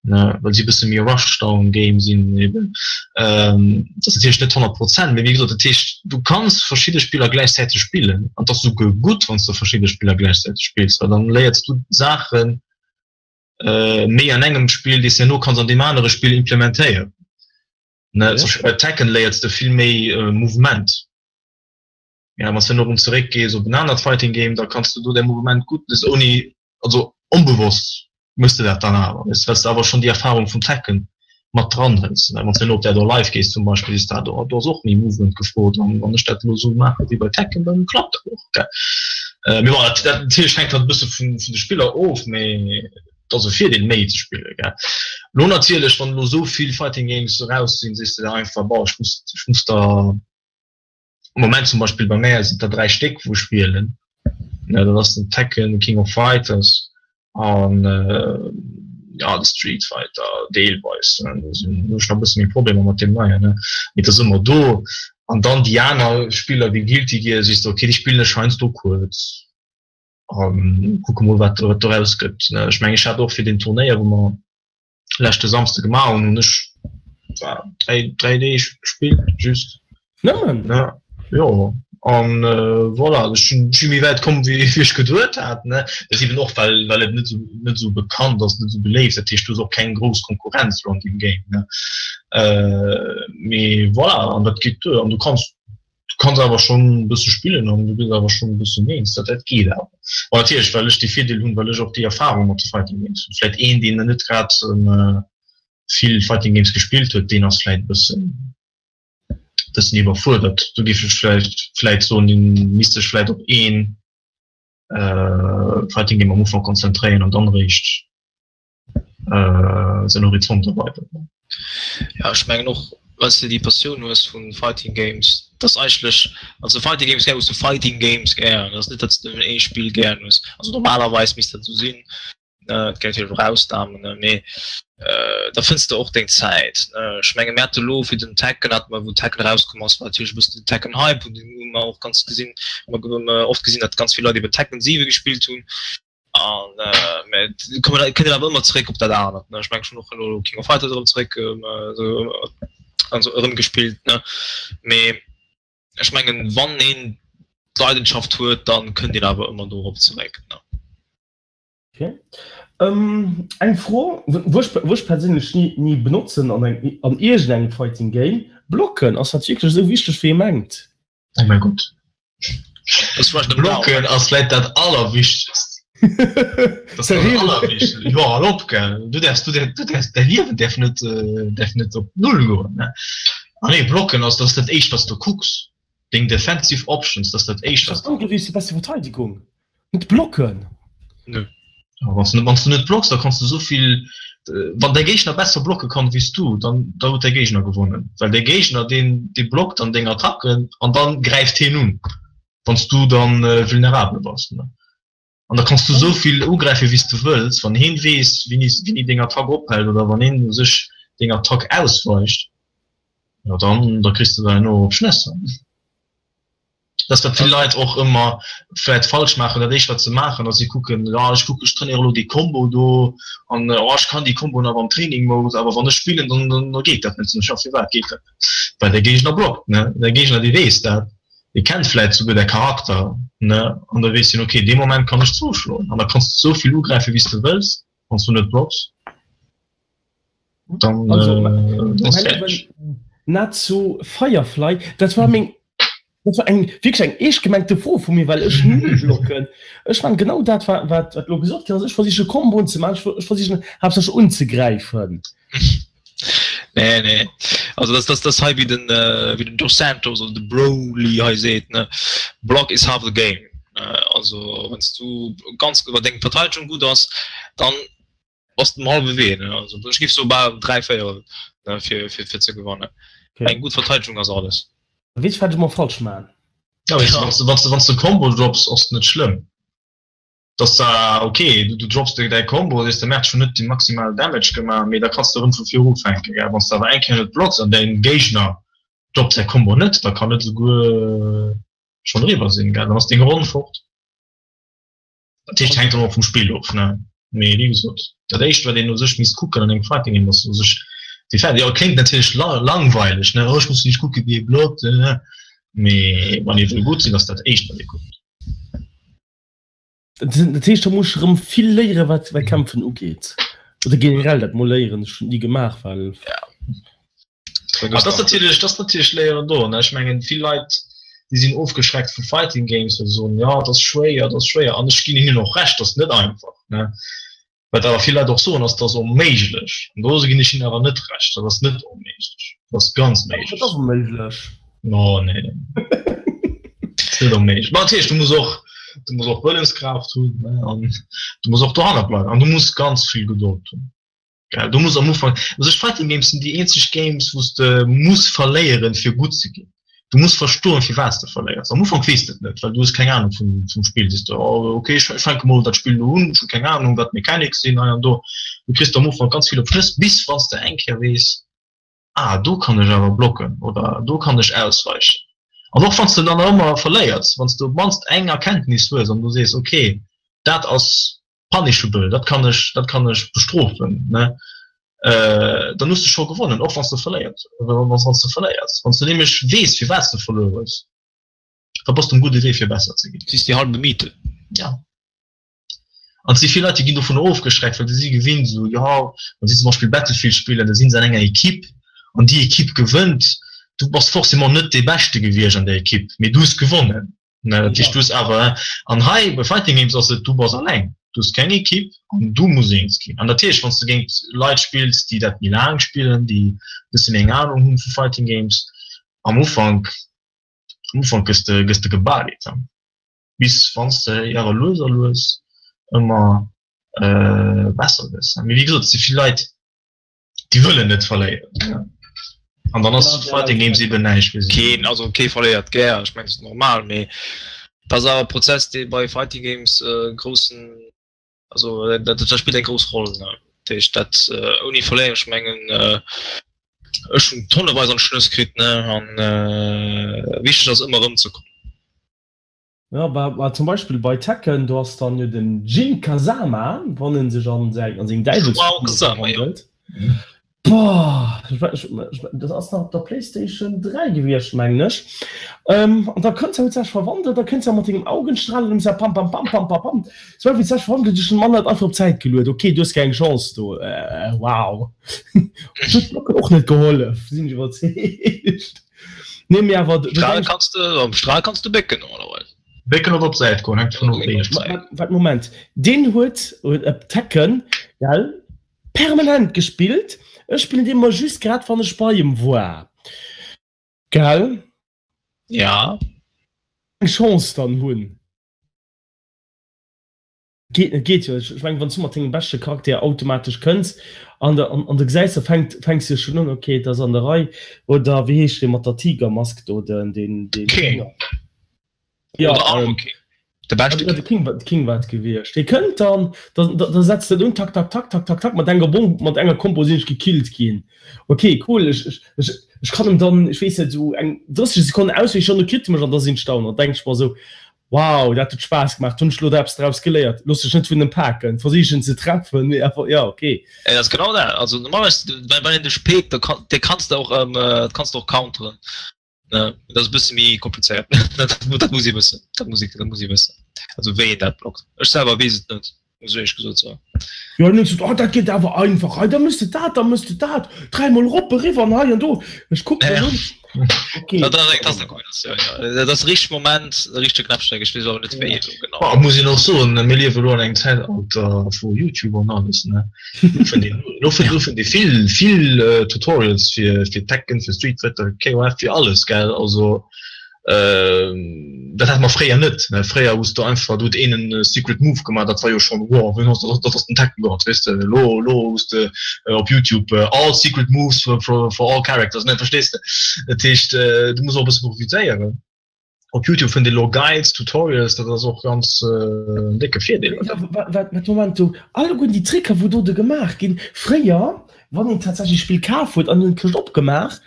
ne, well si e bësse méi Rushdown Game sinn eben. Dat ass natierlech net 100 Prozent, mee wéi gesot, dat heescht du kanns verschidde Spiller gläichzäiteg spillen an et ass souguer gutt wann s de verschidde Spiller gläichzäiteg spills, well dann léiers du Saachen méi an engem Spill, déi s de herno kanns an deem anere Spill implementéieren, ne. Zum Beispill bei Tekken léiers de vill méi Mouvement. Ja, wann s de herno erëm zeréck gees op en anert Fighting Game, da kanns de do däi Mouvement gutt, des ouni, also onbewosst méchs de dat dann awer, weess de, well s de awer schonn déi Erfahrung vum Tekken mat dran hëls. Wann s de herno op Dead or Alive gees zum Beispill, sees de, ah, do ass och méi Movement gefrot an wann ech dat elo esou maache wéi bei Tekken, dann klappt dat och, gell. Mee bon, dat natierlech hänkt dat e bësse vun de Spiller of, mee. ass e Virdeel méi ze spillen, gell. Lo natierlech, wann elo esou vill Fighting Games eraus sinn, sees de der einfach, bon, ech muss, ech muss der am Moment zum Beispill bei mär sinn et der 3 Stéck wou ech spillen, ne, dat ass den Tekken, King of Fighters an ja de Street Fighter deelweis, ne, do sinn, do hu ech nach e bësse méi Problemer mat deem neien, ne, mee et ass ëmmer do. An dann déi aner Spiller wéi Guilty Gear, sees de, okay, déi spillen ech heiansdo kuerz. An kucke mol wat wat doraus gëtt. Ech mengen ech hat och fir den Turnéier wou mer leschte Samsde gemaach hunn, hunn ech 3 3 Deeg gespillt just. Nëmmen? Ja jo an voilà ech hunn ech si méi wäit komm wéi wéi ech geduet hat ne. Dat ass eben och well well et net esou net esou bekannt ass, net esou beléift, dat heescht du hues och keng grouss Konkurrenz lo an deem Game ne. Mee voilà an dat geet duer an du kanns Du kanns awer schonn e bësse spillen an du gëss awer schonn e bëssen eens. Dat dat geet awer. Bon, natierlech, well ech dee Virdeel hunn, well ech och déi Erfahrung mat de Fighting Games hunn. Vläit een, deen net grad vill Fighting Games gespillt huet, deen ass vläit e bëssen, bëssen iwwerfuerdert. Do géif ech vläicht, vläit soen, dee misst sech vläit op ee Fighting Game am Ufank konzentréieren an dann eréischt säin Horizont erweideren. Ja ech mengen och wann s de déi Passioun hues vu Fighting Games, dass eigentlech wann s de Fighting Games gär hues, du Fighting Games gär. Et ass net datt s de nëmmen ee Spill gär hues. Also normalerweis misst dat esou sinn, et gëtt natierlech och Ausnamen, mee da fënns de och deng Zäit. Ech menge mir hate lo fir den Tekken, hate mer wou Tekken erauskomm ass, war natierlech e bëssen den Tekken Hype, hu mer och ganz gesinn, hu mer oft gesinn, datt ganz vill Leit eben Tekken 7 gespillt hunn. An kënnt awer ëmmer zeréck op dat anert. Ech mengen ech hunn och elo King of Fighters erëm zeréck also erëm gespillt ne. Mee ech mengen wann een d'Leidenschaft huet, dann kënnt een awer ëmmer dorop zeréck ne. Okay. Eng Fro wou ech wou ech perséinlech ni ni benotzen an eng an iergendengem Fighting Game, Blocken, ass dat wierklech esou wichteg wéi ee mengt? Oh mein Gott. Blocken ass vläit dat allerwichtegst. Dat allerwichtegst. Jo, hal op, gell. Du däerfs, du däerfs, du däerfs, däi Liewen däerf net, däerf net op Null goen, ne? Ah nee, Blocken ass, dat ass dat éischt, wat s du kucks. Deng defensive options, dat ass dat éischt, wat s du. Angriff ass déi beste Verteidigung. Net blocken! Nö. Wann s du wann s du net blocks, da kanns du esou vill, wann däi Géigner besser blocke kann wéi s du, dann da huet däi Géigner gewonnen. Well däi Géigner deen dee blockt dann deng Attacken an dann gräift heen un, wann s du dann vulnerabel bass. Ne? An da kanns du esou vill ugräife wéi s du wëlls, wann heen weess wéini wéini deng Attack ophält oder wann heen u sech deng Attack ausweicht, jo dann da kriss de der herno op d'Schnëss. Dat wat vill Leit och ëmmer vläit falsch maachen, dat éischt wat se maachen ass si kucken, jo ech kucken, ech trainéiere elo dee Combo do an oh ech kann déi Comboen awer am Training Mode, awer wann ech spillen, dann dann geet dat net. Soen ech, jo firwat geet dat net? Well däi Géigner blockt, ne? Däi Géigner dee weess dat, dee kennt vläit souguer däi Charakter, ne? An da weess hien, okay dee Moment kann ech zouschloen an da kanns de esou vill ugräife wéi s de wëlls, wann s du net blocks. Dann, also, äh, Natsu Firefly, dat war meng dat war eng wierklech eng eescht gemengte Fro vu mir, well ech ni blocken. Ech man genau dat wat wat wat lo gesot ginn ass. Ech versiche Komboen ze maachen, ech versichen haaptsächlech unzegräifen. Nee, nee. Also das, das, das hei wie den, äh, wie den Dos Santos oder de Broly hei seet, ne? Block is half the game. Äh, also wann du ganz iwwer deng Verteidigung gut ass, dann Bass den halwe Wee, ne? Also ech giff soe bal 3 Véierel, ne, fir, fir, fir ze gewannen. Okay. Eng gutt Verteidegung ass alles. Weess wat ech mol falsch maan? Ja, weess wanns du, wanns du, wanns du Combo drops ass net schlëmm. Dass da ok, du, du drops de däi Combo, sees de Merz schon net de maximale Damage gemaach, mee da kanns de erëm vu vir ufänken, gell. Wanns de awer eng Kéier net blocks an däin Géigner droppt säi Combo net, da kann et esouguer schon eriwwer sinn, gell, dann ass deng Ronn fort. Dat heescht, hänkt dann och vum Spill of, ne? Mee wéi gesot, dat éischt wat een u sech misst kucken an engem Fighting Game ass u sech déi Fäll. Jo, et kléngt natierlech langweileg, ne, oh ech muss nicht kucke wéi ee blockt, mee wann ee wëll gutt sinn, ass dat éischt wat ee kuckt. Dat heescht, da muss ech erëm vill léieren, wat wat Kämpfen ugeet, oder generell dat mol léieren. Ech hunn et ni gemaach, well. Dat ass natierlech, dat ass natierlech Léieren do. Ech mengen, vill Leit, déi sinn ofgeschreckt vu Fighting Games, well se soen, jo, dat ass schwéier, dat ass schwéier. An ech ginn hinnen och Recht, dat ass net einfach. Ne? Wat awer vill Leit och soen, ass, dat ass onméiglech. An do ginn ech hinnen awer net Recht, dat ass net onméiglech. Dat ass ganz méiglech. Dat ass onméiglech. Oh, nee. Dat ass net onméiglech. Ma natierlech, du muss och. Du muss och Wëllenskraaft hunn an du muss och dohanner bleiwen an du muss ganz vill Gedold hunn. Gell, du muss am Ufank, u sech Fighting Games sinn déi eenzeg Games wou s de muss verléieren fir gutt ze ginn. Du muss verstoen firwat s de verléiers. Am Ufank weess de et net, well du hues keng Anung vum vum Spill. Sees de, oh ok ech fänke mol dat Spill elo un, ech hu keng Anung wat d'Mechanics sinn hei an do. Du kriss am Ufank ganz vill op d'Schnëss bis wann s de eng Kéier weess, ah do kann ech awer blocken oder do kann ech ausweichen. An och wann s de dann nach ëmmer verléiers, wann s de op d'mannst eng Erkenntnis hues an du sees, ok dat ass punishable, dat kann ech, dat kann ech bestrofen, ne, dann hues de scho gewonnen, och wann s de verléiert, wann s de verléiers. Wann s de nämlech weess, firwat s de verluer hues, da bass de um gudde Wee fir besser ze ginn. Siehst die halbe Miete. Ja. An et si vill Leit, déi ginn dovunner ofgeschreckt, well se si gewinnt esou, jo, wa si zum Beispill Battlefield spillen, da si se an enger Equipe an déi Equipe gewënnt. Du bass forcément net dee Beschte gewiescht an där Equipe, mee du hues gewonnen. Ne, dat heescht, du hues awer, an hei bei Fighting Games ass et, du bass alleng, du hues keng Equipe an du muss eens ginn. An dat heescht, wann s de géint Leit spills, déi dat méi laang spillen, déi e bësse méi eng Anung hu vu Fighting Games, am Ufank, am Ufank gëss de, gëss de gebodied, bis wann s de awer lues a lues ëmmer besser gëss. Mee wéi gesot, et si vill Leit, déi wëllen net verléieren an dann ass Fighting Games eben näischt fir si. Keen, also kee verléiert gär, ech mengen dat ass normal, mee dat ass awer e Prozess dee bei Fighting Games e groussen, also dat dat spillt eng grouss Roll, ne, dat heescht dat ouni verléieren, ech mengen ech hunn tonneweis an d'Schnëss kritt, ne, an wichteg ass ëmmer erëmzekommen. Jo, bah zum Beispill bei Tekken, do ass dann jo den Jin Kazama, wann en sech an säin, an seng Däiwelsfigur verwandelt. Boah, dat ass nach op der Playstation 3 gewiescht, mengen ech. An da kënns de, huet sech verwandelt, da kënns de mat dengem Augenstrahlen an du pam pam pam pam pam pam. Sou wéi sech verwandelt, ech hunn de Mann net einfach op d'Säit geluet, ok, du hues keng Chance do, wow. Dat huet Blocken och net gehollef, sinn ech iwwerzeegt. Nee, mee awer do Strahl denk ich. Kanns de, am Strahl kanns de bécken normalerweis. Bécken oder op d'Säit goen, hänkt dovun of wéi ech. Wat, Moment, deen huet op Tekken, gell, permanent gespillt. Ech spillen dee mol just grad wann ech bei em war, gell? Ja. Eng Chance dann hunn. Geet net, geet jo. Ech mengen, wann s du mat dengem beschte Charakter automatesch kënns an de an de gesäis, da fänkt fänks de schonn un, ok, et ass an der Rei. Oder wéi heescht dee mat der Tigermask do, den deen deen King. Ja, Oder Armor King. De beschte King. De King war de King war et gewiescht. Dee kënnt dann, da da setzt en un, tak tak tak tak tak tak, mat enger Bom mat enger Combo sinn ech gekillt ginn. Ok, cool, ech ech ech ech kann em dann, ech weess net, esou eng 30 Sekonnen auswäichen an du kritt e mech an da sinn ech down. An da denk ech mer esou, Wow, dat huet Spaass gemaach, do hunn ech lo eppes draus geléiert. Looss dech net vun em paken, versich en ze treffen, mee awer jo, ok. Et ass genau dat, also normalerweis wann een dech peekt, da kann, dee kanns de och, dat kanns de och counteren, ne, dat ass e bësse méi komplizéiert, dat muss ee wëssen, dat muss ee, dat muss ee wëssen, also wéi een dat blockt. Ech selwer weess et net, muss ech éierlech gesot soen. Jo, an hunn gesot, oh dat geet awer einfach, hei da mëss de dat, da mëss de dat, dräimol erop, eriwwer an hei an do. Ech kucken en un, ok. Dat ass eng Kombinatioun, jo. Dat ass de richtege Moment, de richtege Knäppchen drécken, ech weess awer net wéi elo genau. Bah, muss een och soen, mir liewe elo an engem Zäitalter vu YouTube an alles, ne. Do fënnt een, do fënnt, do fënnt ee vill, vill Tutorials fir, fir Tekken, fir Street Fighter, KOF, fir alles, gell. Also Dat hate mer fréier net. Fréier hues du einfach, do huet een en secret move gemaach, dat war jo schonn wow, wien ass dat, dat ass den Tekken God, weess de. Elo, elo hues de op YouTube all secret moves for, for all characters, ne, verstees de. Dat heescht, du muss och e bësse profitéieren. Op YouTube fënnt ee lo Guides, Tutorials, dat ass och ganz en décke Virdeel. Jo, wat, wat, Moment, do alleguerten déi Tricker, wou do de gemaach ginn, fréier, wann een tatsächlech d'Spill kaf huet an huet d'Këscht opgemaach,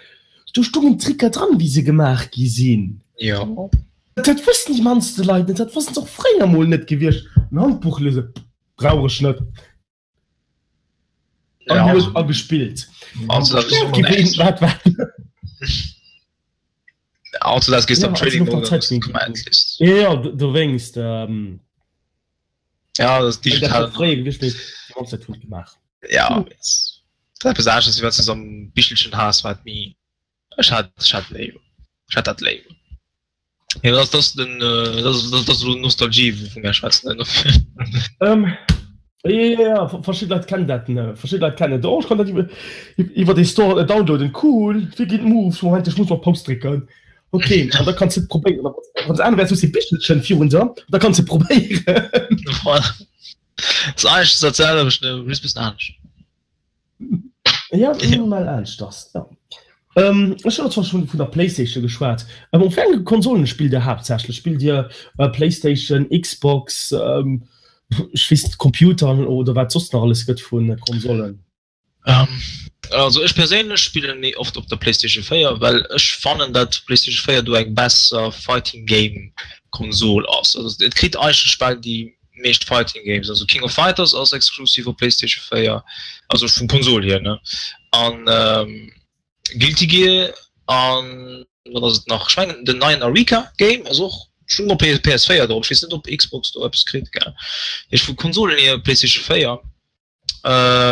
Do stungen Tricker dran, wéi se gemaach gi sinn. Jo. Dat wëssen déi mannste Leit net. Dat wossten se och fréier mol net gewiescht. En Handbuch liese brauch ech net. An huet a gespillt. Also dat ass Gi ween wat wat. Also dat gees am Trading Mode an du Commands liest. Jo, jo, dowéinst. Ja, dat ass digital. Dat fréier gewiescht, mee déi mannst Leit hunn et gemaach. Ja, dat eppes anesches, wéi wann s de se am Bichelchen has, wat méi ech hat ech hat léiwer ech hat dat léiwer. Jo, dat ass dat ass den dat ass dat ass elo Nostalgie wou mir schwätzen ne. Ähm, jo jo jo, verschidde Leit kennen dat ne, verschidde Leit kennen et, oh ech kann dat iwwer iwwer dee Store downloaden, cool, wéi ginn d'Moves, Moment ech muss op Pause drécken. Okay, an da kanns du probéieren. Wann se aner wäers, hues de Bichelchen virun der, da kanns du probéieren. Voilà. Das ist eigentlich dat selwecht, ne? Just bëssen anescht. Ja, minimal anescht ass, ja. Ähm, ech hunn zwar schon vun der Playstation geschwat. Ähm, op wéi enge Konsolen spillt Dir haaptsächlech? Spillt Dir äh, Playstation, Xbox, ähm, ech weess net, Computeren oder wat soss nach alles gëtt vu Konsolen? Also ech perséinlech spillen méi oft op der Playstation 4, well ech fannen dat d'Playstation 4 do eng besser Fighting Game Konsol ass. Also et kritt eigentlech bal déi meescht Fighting Games, also King of Fighters ass exclusive op Playstation 4, also vum Konsol hier ne, an Guilty Gear an wat ass et nach, ech mengen den neien Arika Game ass och schonn op PS4 drop, ech weess net op Xbox do eppes kritt gell, ech vu Konsolen hier Playstation 4.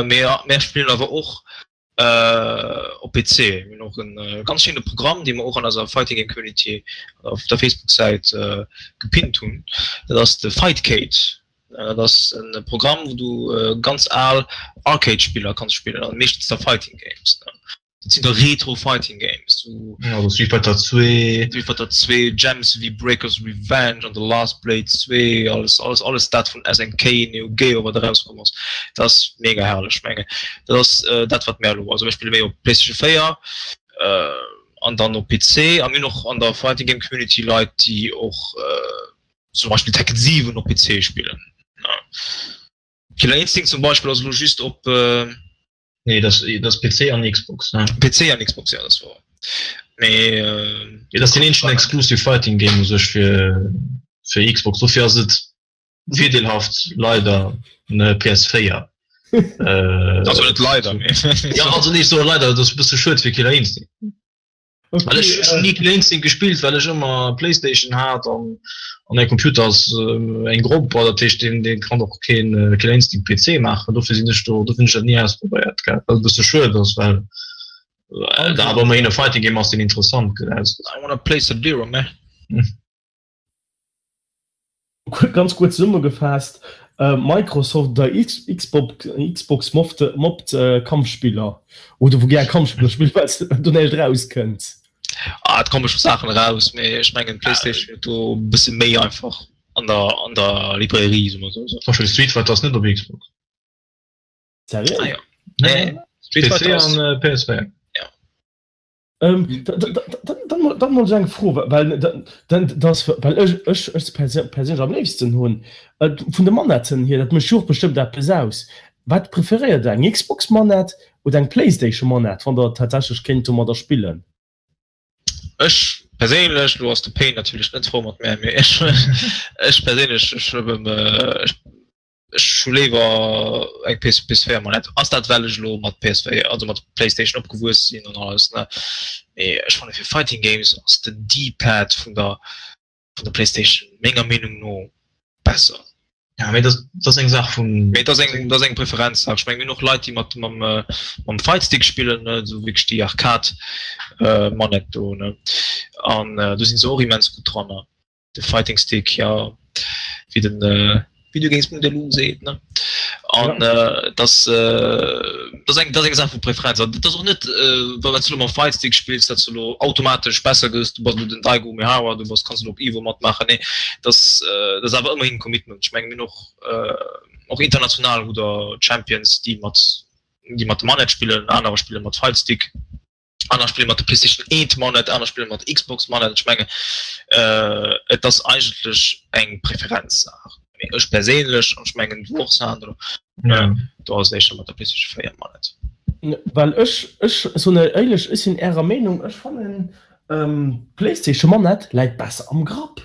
Mee mär spillen awer och op PC. Mir hunn och e ganz schéine Programm, dee mer och an eiser Fighting Game Community op der Facebook-Säit gepinnt hunn. Dat ass de Fightcade. Dat ass e Programm, wou du ganz al Arcade-Spiller kanns spillen, also meeschtens da Fighting Games. Dat sinn da Retro Fighting Games, sou. Ja, also Street Fighter 2. Street Fighter 2, Gems wéi Breaker's Revenge an The Last Blade 2, alles, alles, alles dat vun SNK, Neo Geo, wat erauskomm ass. Dat ass mega herrlech, mengen. Dat ass dat, wat mär elo, also mir spille méi op PlayStation 4 an dann op PC. A mir hunn och an der Fighting Game Community Leit, déi och zum Beispill Tekken 7 op PC spillen. Killer Instinct zum Beispill ass elo just op. Nee, dat ass PC an Xbox. PC an Xbox, ja, dat war. Mee. Dat ass den eenzegen Exclusive Fighting Game u sech fir, fir Xbox. Dofir ass et virdeelhaft leider ne PS4. Also net leider, mee. Ja, also nee, ech soe leider, dat ass e bësse schued fir Killer Instinct. Okay, well ech äh, nie Killer Instinct gespillt, well ech ëmmer Playstation hat an an mein Computer ass äh, eng Gromper, dat heescht den den kann och keen äh, Killer Instinct PC maachen. Dofir sinn ech do, dofir hunn ech dat nie ausprobéiert gell. Wat e bësse schued ass, well äh, da awer ëmmerhin e Fighting Game ass, deen interessant gëtt aus. I wanna play Sub-Zero, man. Ganz kuerz zesummegefaasst, Microsoft oder Xbox mobbt Kampfspiller oder wou gär Kampfspiller spillt, well do näischt erauskënnt. Ah, et komme scho Saachen eraus, mee ech mengen d'Playstation huet do e bësse méi einfach an der an der Librairie, soe mer esou. Zum Beispill Street Fighter ass net op Xbox. Seriö? Ah jo. Nee, Street Fighter ass. PC an PS4. Jo. Dann mol esou eng Fro, well well ech ech ech perséinlech am léifsten hunn vun de Manetten hier, dat mécht jo och bestëmmt eppes aus. Wat preferéiert der, eng Xbox Manett oder eng Playstation Manett, wann der tatsächlech kéint domadder spillen? Ech perséinlech, lo ass de Payne natierlech net frou mat mär, mee ech ech perséinlech ech ech Ech hu léiwer eng PS PS4 Manette. Ass dat well ech elo mat PS4, also mat Playstation opgewuess sinn an alles ne. Mee ech fanne fir Fighting Games ass den D-Pad vun der vun der Playstation menger Meenung no besser. Ja mee dat ass eng Saach vun. Mee et ass eng dat ass eng Preferenzsaach. Ech meng mir hunn och Leit déi mat mam mam Fight Stick spillen ne, esou wierklech déi Arcade Manette do ne an do sinn se och immens gutt dranner. De Fighting Stick, jo, wéi den Video Games Modelu seet, ne? An dass dat ass eng, dat ass eng Saach vu Preferenz. An dat ass och net, well s du elo mam Fight Stick spills, datt s du elo automatesch besser gëss, du bass elo den Daigo Umehara, du bass, kanns elo op Evo matmaachen. Nee, dat ass, dat ass awer ëmmerhin e Commitment. Ech mengen, mir hunn och, och international hutt Der Champions, déi mat, déi mat de Manette spillen, anerer spille mat Fight Stick. Aner spille mat der PlayStation 1 Manette, aner spille mat Xbox Manette. Ech mengen et ass eigentlech eng Preferenzsaach. Mee ech perséinlech, an ech mengen du och Sandro, do ass et éischter mat der PlayStation 4 Manette. Well ech, ech soen éierlech, ech sinn ärer Meenung, ech fannen d'PlayStation Manette läit besser am Grapp.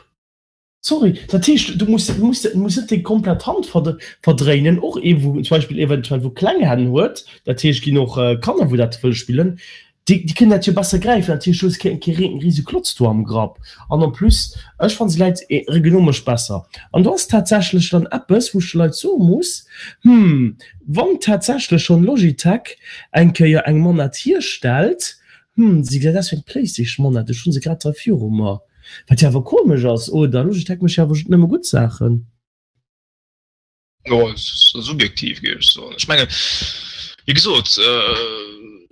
Sorry, dat heescht du muss muss muss net déi komplett Hand verdréinen, och ee wou zum Beispill eventuell wou kleng Hänn huet, dat heescht ginn och Kanner wou dat wëlle spillen, déi déi kënnen dat jo besser gräifen, dat heescht du hues kee kee rise Klotz do am Grapp an en plus ech fannen se läit ergonomesch besser an do ass tatsächlech dann eppes wou ech de Leit soe muss, hm wann tatsächlech schonn Logitech eng Kéier eng Manett hierstellt, hm se gesäit aus wéi eng Playstation Manett, ech hu se grad hei viru mer. Wat jo awer komesch ass, oder? Logitech mécht jo awer nëmme gutt Saachen. Jo, et ass subjektiv, géif ech soen. Ech mengen, wéi gesot,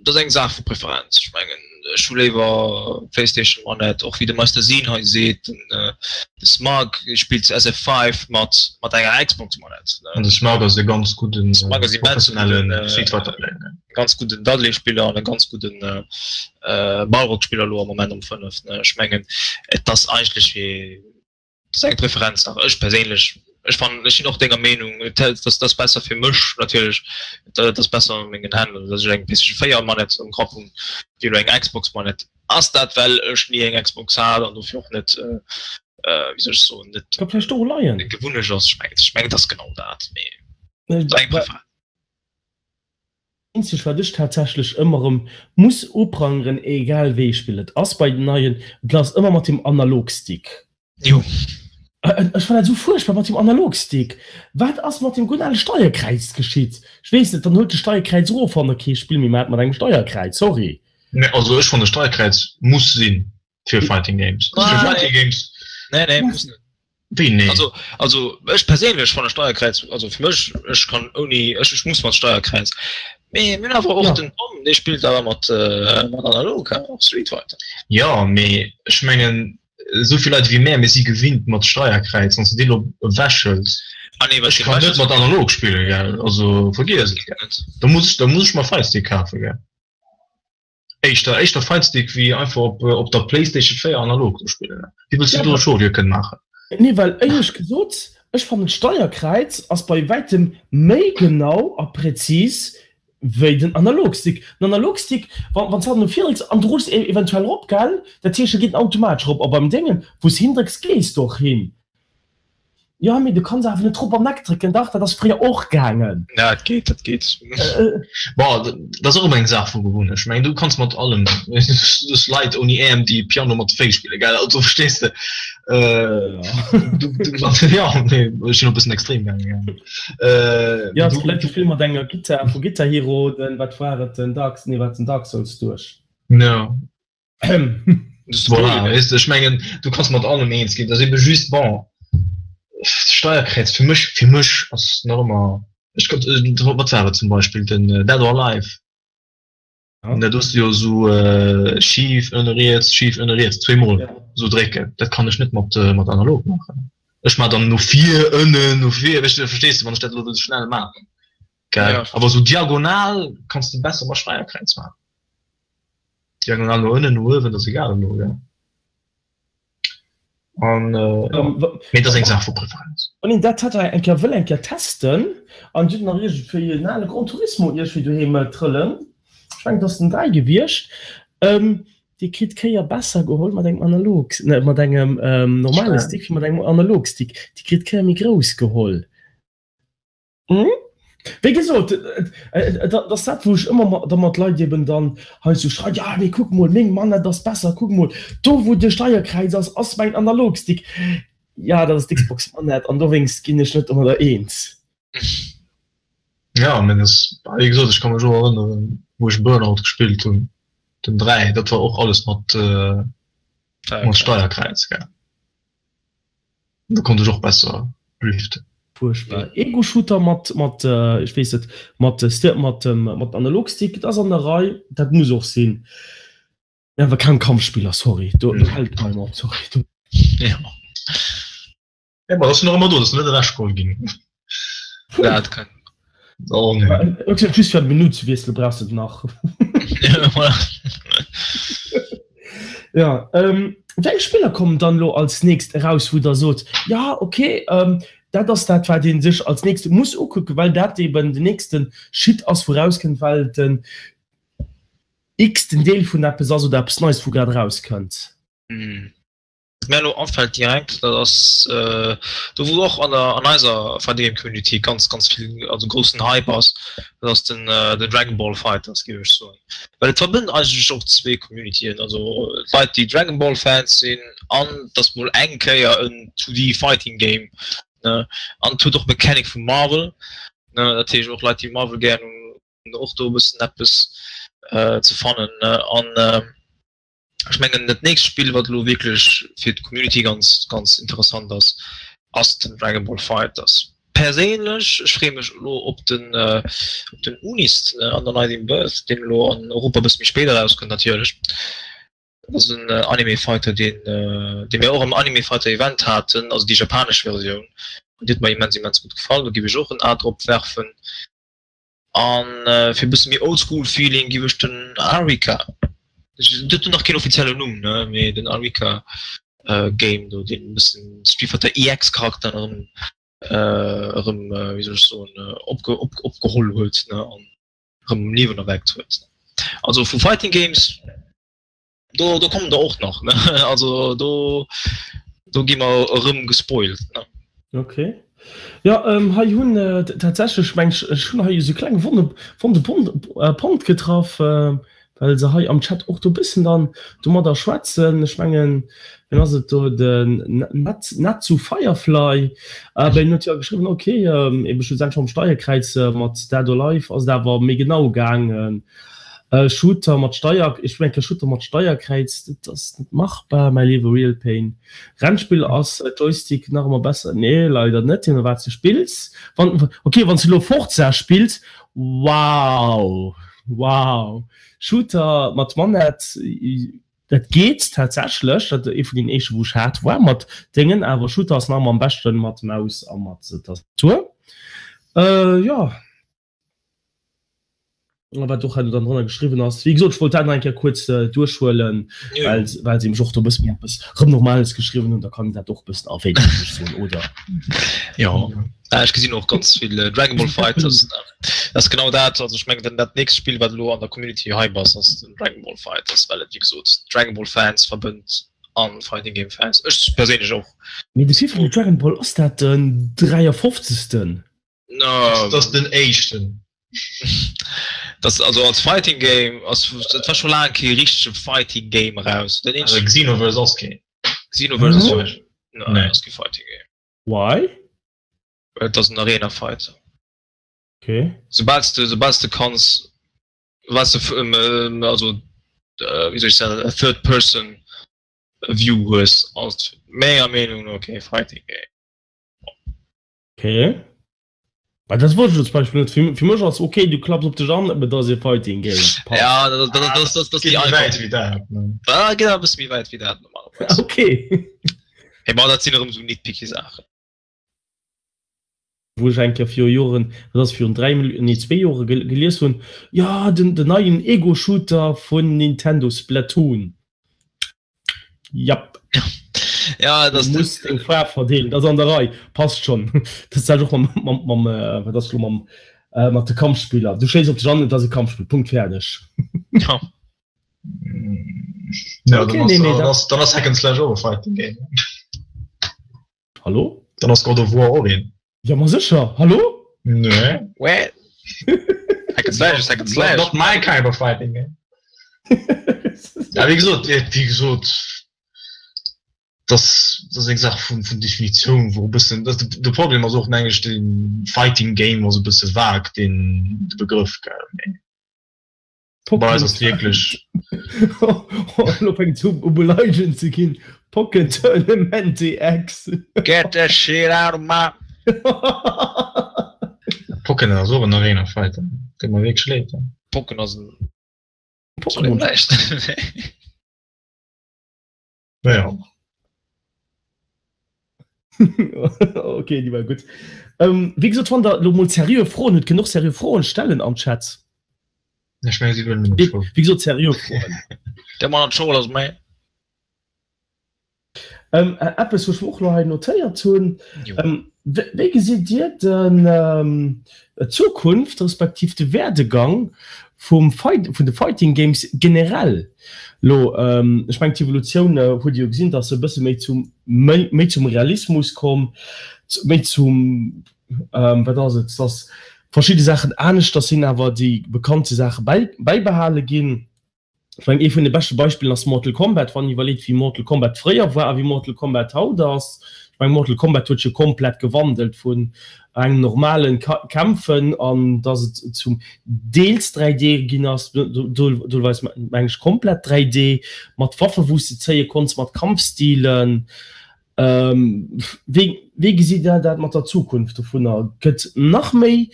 Dat ass eng Saach vu Preferenz. Ech mengen, ech hu léiwer Playstation Manette, och wéi de Meister Sin hei seet, den de Smug spillt SF5 mat mat enger Xbox Manette. An de Smug ass e ganz gudden Smug ass immens professionellen gudden, Street Fighter Player. e ganz gudden Dudley Spiller an e ganz gudden Balrog Spiller elo am Moment am 5 ne. Ech mengen et ass eigentlech fir Dat ass eng Preferenzsaach. Ech perséinlech, ech fannen, ech sinn och denger Meenung, et ass, ass besser fir mech natierlech, et ass besser a mengen Hänn, datt ech eng PlayStation 4 Manette um Grapp hunn, wéi elo eng Xbox Manette. Ass dat well ech ni eng Xbox hat an dofir och net, wéi soll ech soen, net Ka vläicht doru leien. Gewunnecht ass. Ech mengen, ech mengen et ass genau dat, mee et ass eng Preferenz. Eenzeg wat ech tatsächlech ëmmer erëm muss uprangeren, egal wéi ech spillen, et ass bei den neien, et ass ëmmer mat dem Analogstick. Jo. Ech fannen dat esou fuerchtbar mat dem Analogstick. Wat ass mat dem gudden ale Steierkräiz geschitt? Ech weess net, dann huelt de Steierkräiz erof wann der kee Spill méi maacht mat engem Steierkräiz, sorry. Nee, also ech fannen Steierkräiz muss sinn fir Fighting Games. Also fir Fighting Games. Nee, nee, muss net. Wéi nee? Also, also ech perséinlech fannen Steierkräiz, also fir mech, ech kann ouni, ech, ech muss mat Steierkräiz. Mee mir hunn awer och Ja. den Tom, dee spillt awer mat, mat analog, he, och Street Fighter. Jo, mee ech mengen, esou vill Leit ewéi mär, mir si gewinnt mat Steierkräiz, wann s de dee lo ewechhëls, Ah nee, wat ech kann net mat analog spillen, gell, also vergiess et, gell. Da muss ech, da muss ech mer Fightstick kafen, gell. Éischter, éischter Fightstick wéi einfach op, op der Playstation 4 analog do spillen. Wéi wëlls du do e Choix kënnen maachen? Nee, well éierlech gesot, ech fannen d'Steierkräiz ass bei wäitem méi genau a präzis wéi den Analogstick. Den Analogstick, wa wann s de no vir drécks an du rutschs eventuell erop, gell, dat heescht e geet automatesch erop a beim Déngen, wou s hindrécks, gees de och hin. Jo, mee du kanns awer net drop an Eck drécken. Dach, dat ass fréier och gaangen. Ja, et geet, dat geet. Bon, dat ass och ëmmer eng Saach vu Gewunnecht. Ech mengen, du kanns mat allem, du hues Leit ouni Äerm, déi Piano mat de Féiss spillen, gell? Also, verstees de? Du, du, jo, nee, ech sinn och e bëssen extrem gaangen, ja. Jo, et gëtt Leit, déi spille mat enger Gittar vu Guitar Hero, den, wat war et, den Dark, nee, wat, den Dark Souls duerch. Jo. Voilà, weess de, ech mengen, du kanns mat allem eens ginn, dat ass ebe just, bon, Steierkräiz fir mech, fir mech ass nach ëmmer, ech konnt, wat war et zum Beispill, den Dead or Alive, ja. Da hues du jo esou schif ënne riets, schif ënne riets, zweemol esou drécken, dat kann ech net mat, mat analog maachen. Ech maachen dann no vir, ënnen, no vir, weess de, verstees de, wann ech dat elo wëll schnell maachen, gell? Awer esou diagonal kanns de besser mat Steierkräiz maachen. Diagonal no ënnen, no uewen, dat ass egal elo, ja. An jo, mee dat ass eng Saach vu Preferenz. Wann een dat hätt eng Kéier wëll eng Kéier testen an huet nach iergendwéi en ale Gran Turismo iergendwéi doheem trëllen, ech mengen et ass den 3 gewiescht, dee kritt d'Kéier besser geholl mat engem Analog, ne mat engem normale Stick wéi mat engem Analogstick, déi kritt d'Kéier méi grouss geholl. Wéi gesot, et ass dat, wou ech ëmmer da mat Leit eben dann hei sou schreiwen, Jo, mee kuck mol, meng Manett ass besser, kuck mol, do wou de Steierkräiz ass, ass mäin Analogstick. Jo, dat ass d'Xbox Manett an dowéinst ginn ech net domadder eens. Jo, mee dat ass, wéi gesot, ech ka mech och erënneren, wou ech Burnout gespillt hunn, den 3, dat war och alles mat Steierkräiz, gell. Do konnt ech och besser driften. Fuerchtbar. Ego-Shooter mat, mat, ech weess net, mat mat dem, mat Analogstick, dat ass an der Rei, dat muss och sinn. Mee awer keng Kampfspiller, sorry, do, do hält et bei mer op, sorry. Do. Jo. Mä ass nach ëmmer do, dat ass net ewechgeholl ginn. Ja, dat kann. Oh nee. Ech gesot, just fir an d'Menü ze wiesselen, brauchs de et nach. Voilà. Ja, ähm, wéi eng Spiller kommen dann elo als nächst eraus, wou der sot, ja okay, ähm, dat ass dat, wat ee sech als nächst muss ukucken, well dat eben den nächste Shit ass, wou erauskënnt, well den x-ten Deel vun eppes ass oder eppes Neies, wou grad erauskënnt? Wat mär elo afält direkt, dat ass do wou och an der an eiser Fighting Game Community ganz ganz vill also groussen Hype ass, dat ass den den Dragon Ball Fighters géif ech soen. Well et verbënnt eigentlech och zwee Communityen, also d'Leit déi Dragon Ball Fans sinn an et ass mol eng Kéier en 2D Fighting Game ne an et huet och Mechanic vu Marvel ne, dat heescht och Leit déi Marvel gären hunn hunn och do e bëssen eppes ze fannen ne an Ech mengen dat nächst Spill wat elo wierklech fir d'Community ganz ganz interessant ass, ass den Dragon Ball Fighters. Perséinlech, ech freeë mech elo op den op den Unis Under Night in Birth, deen elo an Europa e bësse méi spéit erauskënnt natierlech. Dat ass en Anime Fighter deen dee mir och am Anime Fighter Event haten, also déi japanesch Versioun. An déi huet mer immens immens gutt gefall, do giff ech och en A drop werfen. An fir e bësse méi Oldschool Feeling giff ech den Arika, dat huet nach keen offiziellen Numm ne, mee den Arika Game do deen e bëssen Street Fighter EX Charakteren erëm erëm wéi soll ech soen opge opgeholl huet ne an erëm um Liewen erweckt huet. Also vu Fighting Games do do kommen der och nach ne also do do gi mer erëm gespoilt ne. Ok jo hei hunn tatsächlech meng ech ech hunn hei esou kleng wonne wonde Pont getraff well se hei am Chat och do bëssen dann domadder schwätzen. Ech mengen, wien ass et do, den Natsu Firefly, bei hien huet jo geschriwwen, ok, ebe schlussendlech mam Steierkräiz mat Dead or Alive ass et awer méi genau gaangen. Shooter mat Steier, ech mengen Shooter mat Steierkräiz, dat ass net machbar, mäi léiwe Real Pain. Rennspill ass Joystick nach ëmmer besser, nee leider net, je no wat s de spills. Wann, ok, wann s de elo Forza spills, wow! Wow! Shooter mat Manett, dat geet tatsächlech. Dat ee vun den éischte wou ech hat war mat Déngen, awer Shooter ass nach ëmmer am beschten mat Maus a mat Tastatur. Jo, a wat och hei dann drënner geschriwwen ass, wéi gesot, ech wollt dat nach eng Kéier kuerz duerchhuelen, well well se mech och do e bësse méi eppes rëm Normales geschriwwen hunn, da kann een dat och e bëssen erwähnen, würde ech soen, oder? Jo. Ah, ech gesinn och ganz vill Dragon Ball Fighters. Dat ass genau dat. Also ech mengen dat nächst Spill wat elo an der Community Hype ass, ass den Dragon Ball Fighters, well et wéi gesot Dragon Ball Fans verbënnt an Fighting Game Fans. Ech perséinlech och. Mee de wéivilten Dragon Ball ass dat? Den 53. Dat ass den éischten. Dat also als Fighting Game ass et war scho laang kee richtege Fighting Game eraus. Den eenzegen. Xenoverse ass keen. Xenoverse ass nee ass kee Fighting Game. Why? Et ass en Arena Fighter. Okay. Soubal du soubal du kanns was du also wéi soll ech soen e third person view hues ass menger Meenung no kee Fighting Game. Okay. Well dat wosst ech zum Beispill net. Fir, fir mech ass okay, du klapps op dech an, et ass e Fighting Game. Passt. Ja, dat, dat, dat, dat, dat, déi wäit wéi dat. Da geet e bësse méi wäit wéi dat normalerweis. Okay. Hey, ma dat sinn erëm sou nitpicky Saachen. Wou ech eng Kéier viru Joren, dat ass virun 3, nee zwee Jore gelies hunn, jo den, den neien Ego-Shooter vun Nintendo Splatoon. Japp. Ja, das du musst eng Faarf verdeelen, dat ass an der Rei, passt schon. Dat ass och mam, mam, mam, wat ass lo mam, mat de Kampfspiller. Du schéiss op dech an, et ass e Kampfspill, Punkt, fäerdeg. Ja. Ja, okay, dann, nee, nee, dann, ass, dann ass Hack and Slash och e Fighting Game. Hallo? Dann ass God of War och een. Ja, ma sécher. Hallo? Nee. What? Hack and Slash is Hack and Slash. Not my kind of fighting game. Ja, wéi gesot, wéi gesot, das, das ass eng Saach vun, vun Definitioun, wou e bëssen, das, de Problem ass och, meng ech, de Fighting Game ass e bësse vague, deen, de Begrëff, gell, mee. Bei eis ass wierklech. Elo fänkt se u beleidegend ze ginn. Pokken Tournament EX. Get that shit out of my. Pokken ass och en Arena Fighter. Deet mer wierklech leed. Pokken ass en. Pokémon. Naja. Ok, déi war gutt. Wéi gesot, wann der elo mol seriö Froen hutt, kënnt och seriö Froen stellen am Chat. Ech mengen, si wëllen nëmmen d'Schoul. Wéi gesot, seriö Froen. Der Mann an d'Schoul ass méi. Eppes, wou ech mer och elo hei notéiert hunn, Wéi gesitt Dir den d'Zukunft respektiv de Werdegang vum Fight, vun de Fighting Games generell elo? Ech mengen d'Evolutioun huet Dir jo gesinn, dass se e bësse méi zum, méi zum Realismus komm, méi zum, wat ass et, dass verschidde Saachen aneschters sinn, awer déi bekannte Saache bäibehale ginn. Ech mengen ee vun de beschte Beispillen ass Mortal Kombat, wann een iwwerleet wéi Mortal Kombat fréier war a wéi Mortal Kombat haut ass. Ech mengen Mortal Kombat huet sech jo komplett gewandelt vun engem normalen Kämpfen an dass et zum deels 3D ginn ass, deelweis meng ech komplett 3D, mat Waffe wou s de zéie konns, mat Kampfstilen. Wéi wéi gesitt Der dat mat der Zukunft dovunner? Gëtt nach méi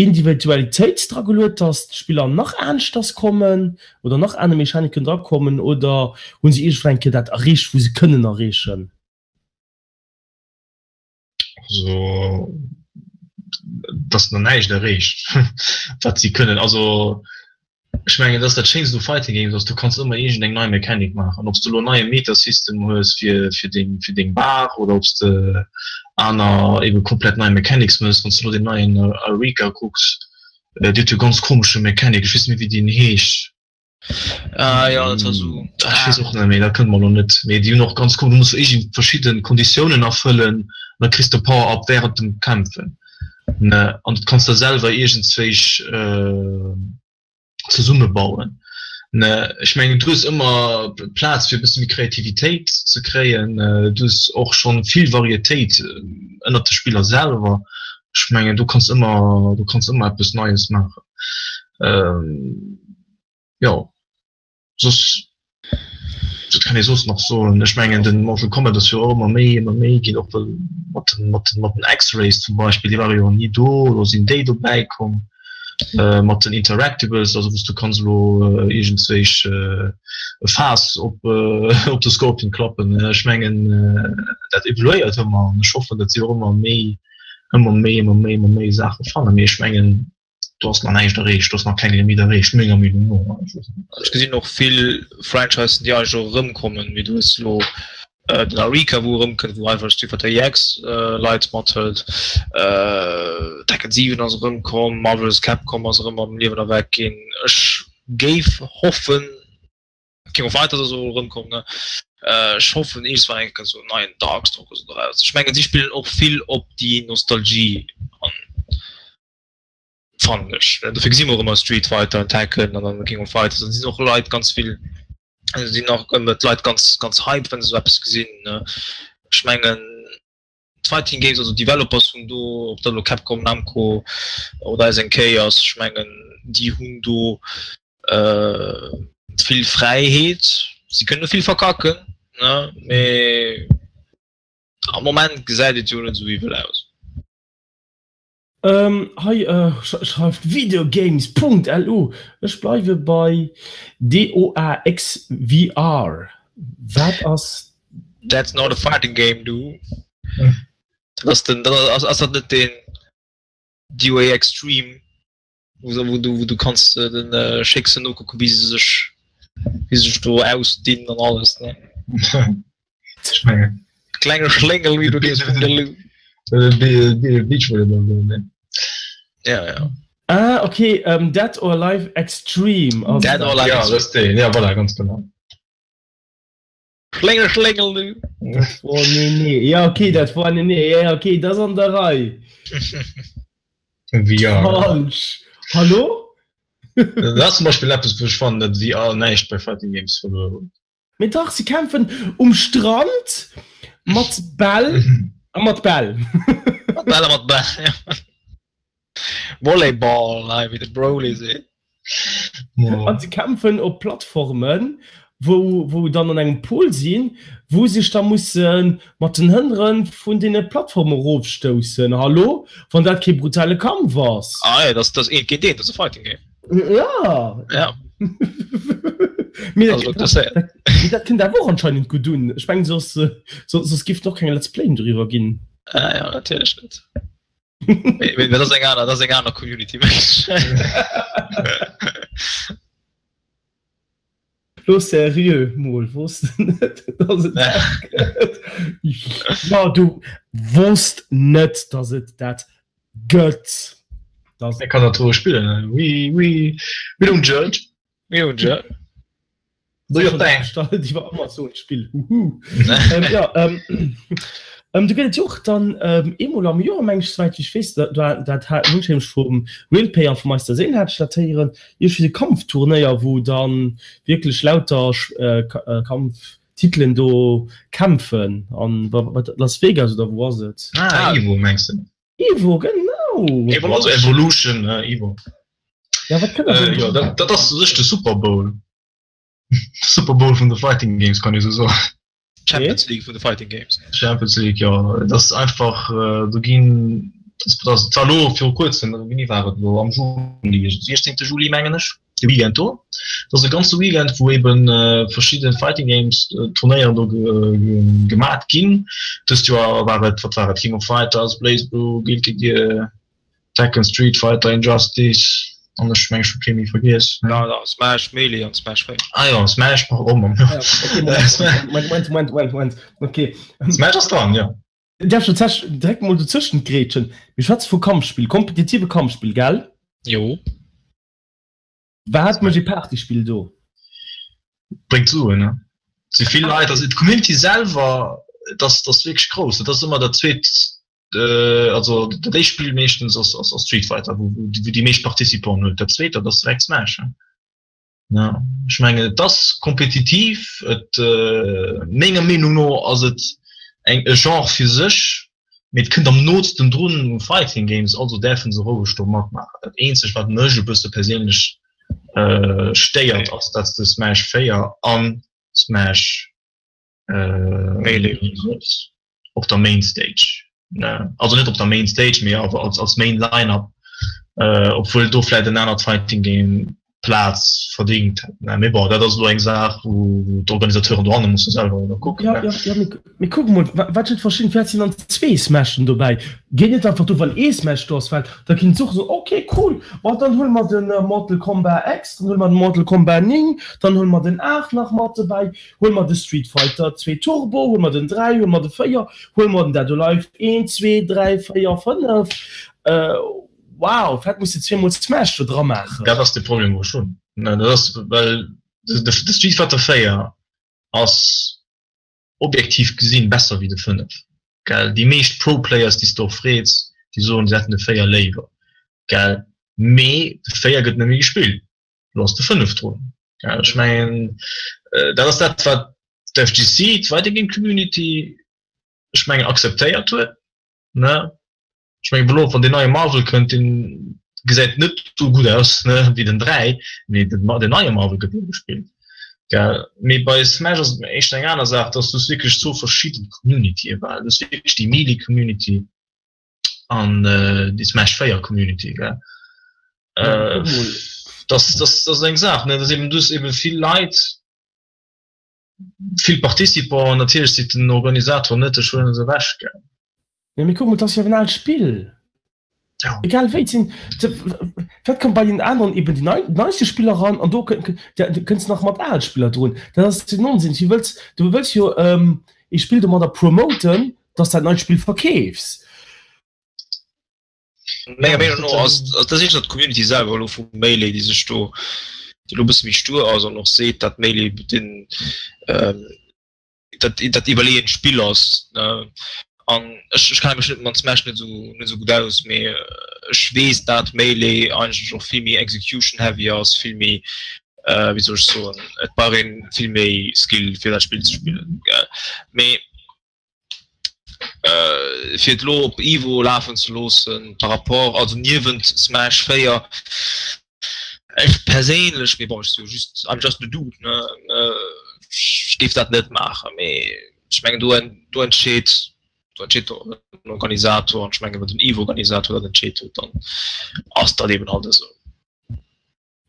Individualitéit drageluet, datt d'Spiller nach aneschters kommen oder nach aner Mechaniken drakommen oder hu se iergendwann eng Kéier dat erreecht, wou se kënnen erreechen? Also et ass nach näischt erreecht, wat si kënnen. Also ech mengen, dat ass dat Schéinst u Fighting Games, ass du kanns ëmmer iergend eng nei Mechanic maachen. Ob s de elo en neie Meta-System hues fir fir deng fir deng Bar oder ob s de aner ebe komplett nei Mechanics mëss. Wann s de elo deen neien Eureka kucks, dee huet jo ganz komesche Mechanic, ech weess net méi wéi deen heescht. Ah ja, dat war sou. Ech weess och net méi, dat kënnt mer elo net. Mee déi hunn och ganz komesch, du muss iergend verschidde Konditiounen erfëllen an da kriss de Power-Up wärend dem Kämpfen. Ne, an dat kanns de selwer iergendzwéich zesummebauen. Ne, ech mengen, du hues ëmmer Plaz fir e bësse méi Kreativitéit ze kréien. Du hues och schonn vill Varietéit ënnert de Spiller selwer. Ech mengen, do kanns ëmmer, do kanns ëmmer eppes Neies maachen. Jo, soss, wat kann ee soss nach soen? Ech mengen, den Mortal Kombat ass jo och ëmmer méi, ëmmer méi ginn, och well mat den, mat den, mat den X-Rays zum Beispill, déi ware jo ni do, elo sinn déi dobäi komm, mat den Interactables, also wou s du kanns elo iergendzwéich e Faass op, op de Scorpion klappen. Ech mengen, dat evoluéiert ëmmer an ech hoffen, datt si och ëmmer méi, ëmmer méi, ëmmer méi, ëmmer méi Saache fannen. Mee ech mengen, do ass nach näischt erreecht, do ass nach keng Limite erreecht, menger Meenung no. Ech gesinn och vill Franchisen, déi eigentlech och erëmkommen, wéi du hues elo den Arika, wou erëmkënnt, wou einfach Street Fighter EX Leit mathëlt, Tekken 7 ass erëmkomm, Marvel vs. Capcom ass erëm am Liewen erweckt ginn. Ech géif hoffen, King of Fighters ass och erëmkomm, ne? Ech hoffen iergendwann eng Kéier kënnt esou en neien Darkstalkers oder eraus. Ech mengen, si spillen och vill op déi Nostalgie an. Fannen ech. Dofir gesi mer och ëmmer Street Fighter an Tekken an dann King of Fighters an sinn och Leit ganz vill sinn och ëmmer d'Leit ganz ganz hyped wann se esou eppes gesinn ne. Ech mengen d'Fighting Games, also d'Developers hunn do, ob dat elo Capcom, Namco oder SNK ass, ech mengen déi hunn do vill Fräiheet. Si kënne vill verkacken ne, mee am Moment gesäit et jo net esou iwwel aus. Hei schreift videogames.lu, Ech bleiwe bei DOAXVR. Wat ass. That's not a fighting game, du. Dat ass den, ass dat net deen DOA Extreme? Wou du, wou du kanns den Schécksen nokucken, wéi se sech, wéi se sech do ausdinn an alles, ne? Ech mengen. Klenge Schléngel, wéi du gees vun der Lu. Beachvolleyball, ne? Ja, ja. Ah, okay, um, Dead or Alive Extreme. Dead or Alive Ja, dat ass deen, ja, voilà, ganz genau. Schléngel, schléngel, du. Dat wor, nee, nee. Ja, okay, dat wor, nee, nee. Ja, okay, dat ass an der Rei. VR. Falsch. Hallo? Dat ass zum Beispill eppes, wou ech fannen, datt VR näischt bei Fighting Games verluer huet. Mee dach, si kämpfen um Strand mat Bäll a mat Bäll. Mat Bäll a mat Bäll, ja. Volleyball, hei, wéi de Broly seet. An se kämpfen op Plattformen, wou wou dann an engem Pool sinn, wou sech da musse mat den Hënnere vun deene Plattforme erofstoussen. Hallo? Wann dat kee brutale Kampf ass. Ah jo, dat ass eent géint eent, dat ass e Fighting Game. Ja. Ja. Mee dat kënnt awer och anscheinend gutt un. Ech mengen, soss soss géif et och keng Let's Playen doriwwer ginn. Ah jo, natierlech net. Mee dat ass eng aner, dat ass eng aner Community, meng ech. Lo sérieux mol, wosst net dass et dat gëtt. Jo, du wosst net dass et dat gëtt. Dass. Kann dat roueg spillen. We, we, we don't judge. We don't judge. Do your thing. Bestallt iwwer Amazon d'Spill. Huhu. ähm, ja, ähm, ähm, du gëtt et jo och dann ähm, eemol am Joer, meng ech, souwäit wéi ech weess, dat, dat, dat hat hunn ech nämlech vum Realpay an vum Meister Sehn hat ech dat héieren, iergendwéi e Kampfturnéier, wou dann wierklech lauter äh, äh, Kampftitelen do kämpfen an wa, wat, Las Vegas oder wou ass et? Ah, Evo mengs de? Evo, genau! Evo, also Evolution, äh, Evo. Ja, wat kënnt äh, jo, dat, dat ass u sech de Super Bowl. Super Bowl vun de Fighting Games, kann ee sou soen. Champions League vun de Fighting Games. Champions League, jo. Et ass einfach, do ginn, dat ass zwar elo viru kuerzem, wéini war et elo, am Juli, 16 Juli mengen ech, de Weekend do. Dat ass e ganze Weekend, wou ebe verschidde Fighting Games Turnéieren do gemat ginn. Dëst Joer war et, wat war et, King of Fighters, BlazBlue, Guilty Gear, Tekken, Street Fighter, Injustice an ech meng ech hu kee méi vergiess. Ja, da Smash, Melee an Smash 4. Ah jo, Smash, oh Mann. Ja, okay, Moment, Moment, Moment, Moment, Moment, Moment. Okay. Smash ass dran, jo. Däerf ech tatsächlech direkt mol dozëschent grätschen? Mir schwätze vu Kampfspill, kompetitive Kampfspill, gell? Jo. Wat mécht ee Partyspill do? Bréngt Suen, ne? Et si vill Leit, also d'Community selwer, et ass, et ass wierklech grouss. Dat ass ëmmer dat zweet Also dat éischt Spill meeschtens ass ass Street Fighter, wou wou déi meescht Participanten huet. Dat zweet dat ass direkt Smash. Ja ech mengen et ass kompetitiv, et menger Meenung no ass et eng e Genre fir sech, mee et kënnt am nootsten drun u Fighting Games, also däerfe se roueg do matmaachen. Dat eenzegt wat mech e bësse perséinlech stéiert ass, datt s de Smash 4 an Smash Melee op der Main Stage, ne? Also net op der Main Stage, mee awer als, als Main Line-Up, äh, obwuel do vläit en anert Fighting Game Plaz verdingt hätt, ne? Mee bon, dat ass elo eng Saach, wou, wou d'Organisateuren dohanne musse selwer elo kucken, Ja, ne? ja, ja, mee, mee kuck emol, wa, wat fir verschidden, vläit sinn dann zwee Smashen dobäi. Géi net einfach do, wann ee Smash do ass, well da kinnt se och soen, ok, cool, ma dann huele mer de Mortal Kombat X, dann huele mer den Mortal Kombat 9, dann huele mer den 8 nach mat dobäi. Huel mer de Street Fighter 2 Turbo, huel mer den 3, huel mer de 4, huel mer den Dead or Alive 1, 2, 3, 4, 5. Wow, firwat muss de zweemol Smash do dra maachen? Dat ass de Problem wou ech hunn. Dat ass well de Street Fighter 4 ass objektiv gesinn besser wéi de 5, gell. Déi meescht Pro Players déi s de och freets, déi soen se hätten de 4 léiwer, gell. Mee de 4 gëtt net méi gespillt. Lo ass de 5 drun. Ja, ech mengen dat ass dat wat d'FGC, d'Fighting Game Community, ech mengen akzeptéiert huet, ne? Ech mengen elo wann deen neie Marvel kënnt, deen gesäit net sou gutt aus, ne, wéi den 3, mee den den neie Marvel gëtt elo gespillt, gell? Mee bei Smash ass et éischter eng aner Saach, dass du hues wierklech zwou verschidden Communitye bal. Du hues wierklech déi Melee Community an déi Smash 4 Community gell. Äh, das, das, das eng Saach ne das eben dus eben vill Leit vill Participant natierlech seet den Organisator net ech huelen se ewech gell. Ja mee kuck mol, et ass jo en aalt Spill. Ja. Egal wéi, et sinn, wat kommt bei den aneren eben déi nei, neiste Spiller ran an do kënns nach mat al Spiller drun. Dat ass den Onsinn. Du wëlls, du wëlls jo ee Spill domadder promoten, dass dat neit Spill verkeefs. Menger Meenung no ass dat éischter d'Community selwer elo vu Melee, déi sech do, déi elo e bësse méi stur ass an och seet, dat Melee den dat dat iwwerleeënt Spill ass. An ech ech kenne mech net mat Smash net esou net esou gutt aus, mee ech weess dat Melee eigentlech och vill méi execution heavy ass, vill méi wéi soll ech soen, et brauch een vill méi Skill fir dat Spill ze spillen, mee fir et elo op Evo lafen ze loossen par rapport, also niewent Smash 4, ech perséinlech, mee bon ech si jo just, I'm just a dude, ne, ech géif dat net maachen, mee ech mengen do do entscheet do entscheet den Organisator an ech mengen wann den Evo-Organisator dat entscheet huet, dann ass dat eben halt esou.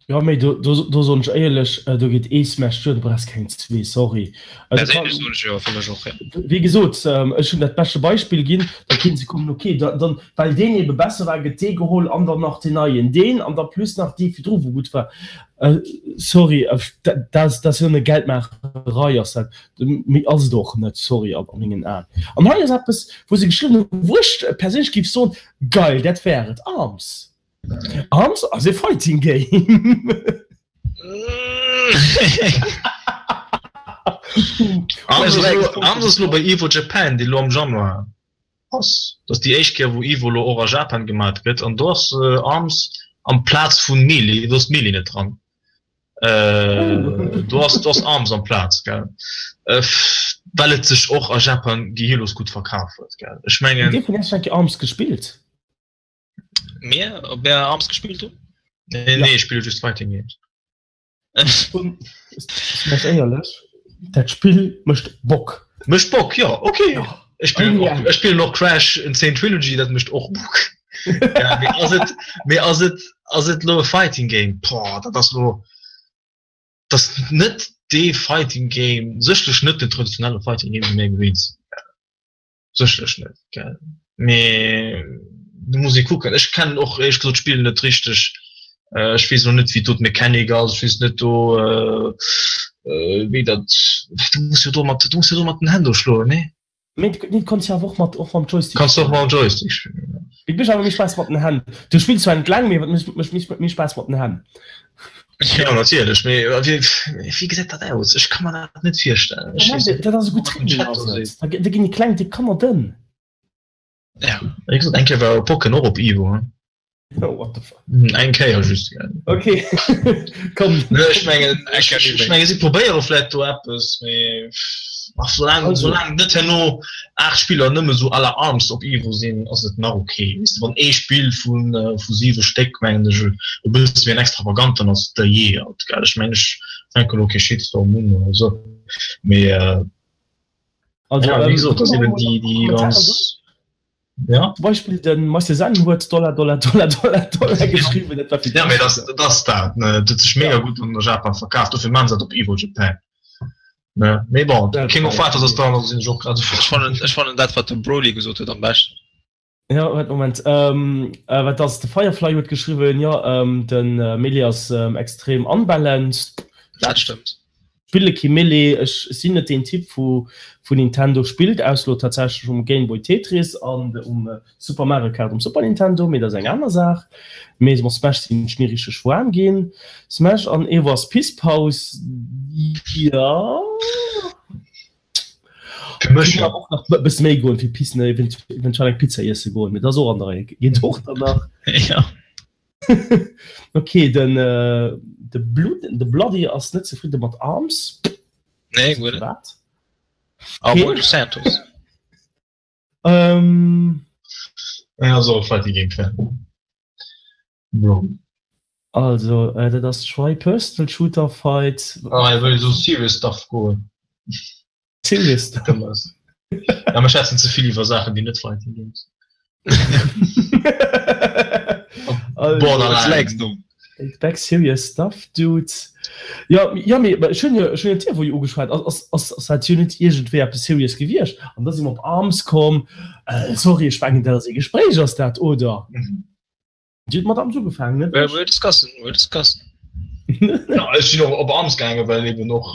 Jo mee do do soen ech éierlech, do geet ee Smash duer, du brauchs keng zwee, sorry. Perséinlech soen ech jo, fir mech och, jo. Wéi gesot, ech hunn dat beschte Beispill ginn, da kéint se kommen, ok, da dann well deen ebe besser war, gëtt dee geholl an dann nach deen neien, deen an da plus nach dee virdru wou gutt war. Sorry, dat dat ass jo nëmme Geldmaacherei ass dat, méi ass et och net, sorry, a mengen Aen. An hei ass eppes wou se geschriwwen hunn, wou ech perséinlech géif soen, geil, dat wär et, Arms. Arms ass e Fighting Game. Arms ass elo bei Evo Japan, déi elo am Januar ass. Dat ass déi éischt Kéier wou Evo elo och a Japan gemat gëtt an do ass Arms amplaz vu Melee, do ass Melee net dran. Do ass do ass Arms amplaz gell, well et sech och a Japan gehirlos gutt verkaf huet gell. Ech mengen. Hutt Dir vun Iech eng Kéier Arms gespillt? Mir? Ob mir Arms gespillt hunn? Nee, nee, ech spille just Fighting Games. Ech éierlech, dat Spill mécht Bock. Mécht Bock, jo, ok. Ech spillen och, ech spillen och Crash N. Sane Trilogy, dat mécht och Bock. Ja, mee ass et, mee ass et, ass et lo e Fighting Game? Boah, dat ass lo, dat ass net dee Fighting Game, sécherlech net den traditionelle Fighting Game, dee mir gewinnt sinn. Sécherlech net, gell. Mee do muss ee kucken. Ech kennen och éierlech gesot d'Spill net richteg. Ech weess elo net, wéi do d'Mechanik ass. Ech weess net do, wéi dat, du muss jo do mat, du muss jo do mat den Hänn do schloen, nee? Mee du kanns jo awer och mat, och mam Joystick Kanns du och mam Joystick spillen, jo. Et mécht awer méi Spaass mat den Hänn. Du spills zwar net laang, mee et mécht méi Spaass mat den Hänn. Jo natierlech, mee wéi gesäit dat aus? Ech ka mer dat net virstellen. Dat ass e gutt Training ass et. Da ginn déi kleng déck Kanner dënn. Ja, wéi gesot, eng Kéier war Pocken och op Evo. Oh, what the fuck. Eng Kéier just. Ok, komm. Ech mengen, ech mengen si probéiere vläit do eppes, mee ach soulaang, soulaang net herno 8 Spiller nëmme sou à la Arms op Evo sinn, ass et nach ok. Weess de, wann ee Spill vu vu 7 Stéck, mengen ech, e bësse méi en extravaganten ass, da jee alt, gell. Ech mengen, ech fänke lo kee Shitstorm un oder sou, mee Also, ja, wéi gesot, ass eben déi déi ganz ja. Zum Beispill de Marcel Senn huet Dollar, Dollar, Dollar, Dollar, Dollar geschriwwen. Dat war fir Ja, mee dat dat ass dat, ne. Dat huet sech mega gutt an Japan verkaf, dofir maachen se dat op Evo Japan. Ne, mee bon, King of Fighters ass dran, also sinn ech och grad esou. Ech fannen, ech fannen dat wat de Broly gesot huet am beschten. Ja, waart, Moment, wat ass, de Firefly huet geschriwwen, jo, de Melee ass extrem unbalanced. Dat stëmmt. Spille kee Melee, ech sinn net deen Typ vu vu Nintendo spillt, ausser lo tatsächlech um Game Boy Tetris an um Super Mario Kart um Super Nintendo, mee dat ass eng aner Saach. Mee mat Smash sinn ech ni richteg waarm ginn. Smash an Evo ass Pisspaus, jo. Fir mech jo. Och nach e bësse méi goen fir pissen, eventuell eng Pizza iesse goen, mee dat ass och an der Réi, geet och dann nach. Jo. Ok, den de Blood, de Bloody ass net zefridde mat Arms. Nee, guer net. Wat? Amor dos Santos. Ähm. Ja, ass och e Fighting Game Fan. Bro. Also, dat ass Try Personal Shooter Fight. Ah, hie wëll esou serious stuff goen. Serious stuff. Ja, mir schwätzen ze vill iwwer Saachen, déi net Fighting Games sinn. Borderline. Back serious stuff, dude. Ja, ja, mee ech hunn jo, ech hunn jo d'Evo jo ugeschwat. Ass, ass, ass dat jo net iergendwéi eppes serious gewiescht? An da si mer op Arms komm. Sorry, ech mengen, dat ass ee Gespréich, ass dat, oder? Dir hutt mat Arms ugefaangen, net ech? We're discussing, we're discussing. Ja, ech sinn och op Arms gaangen, well eben och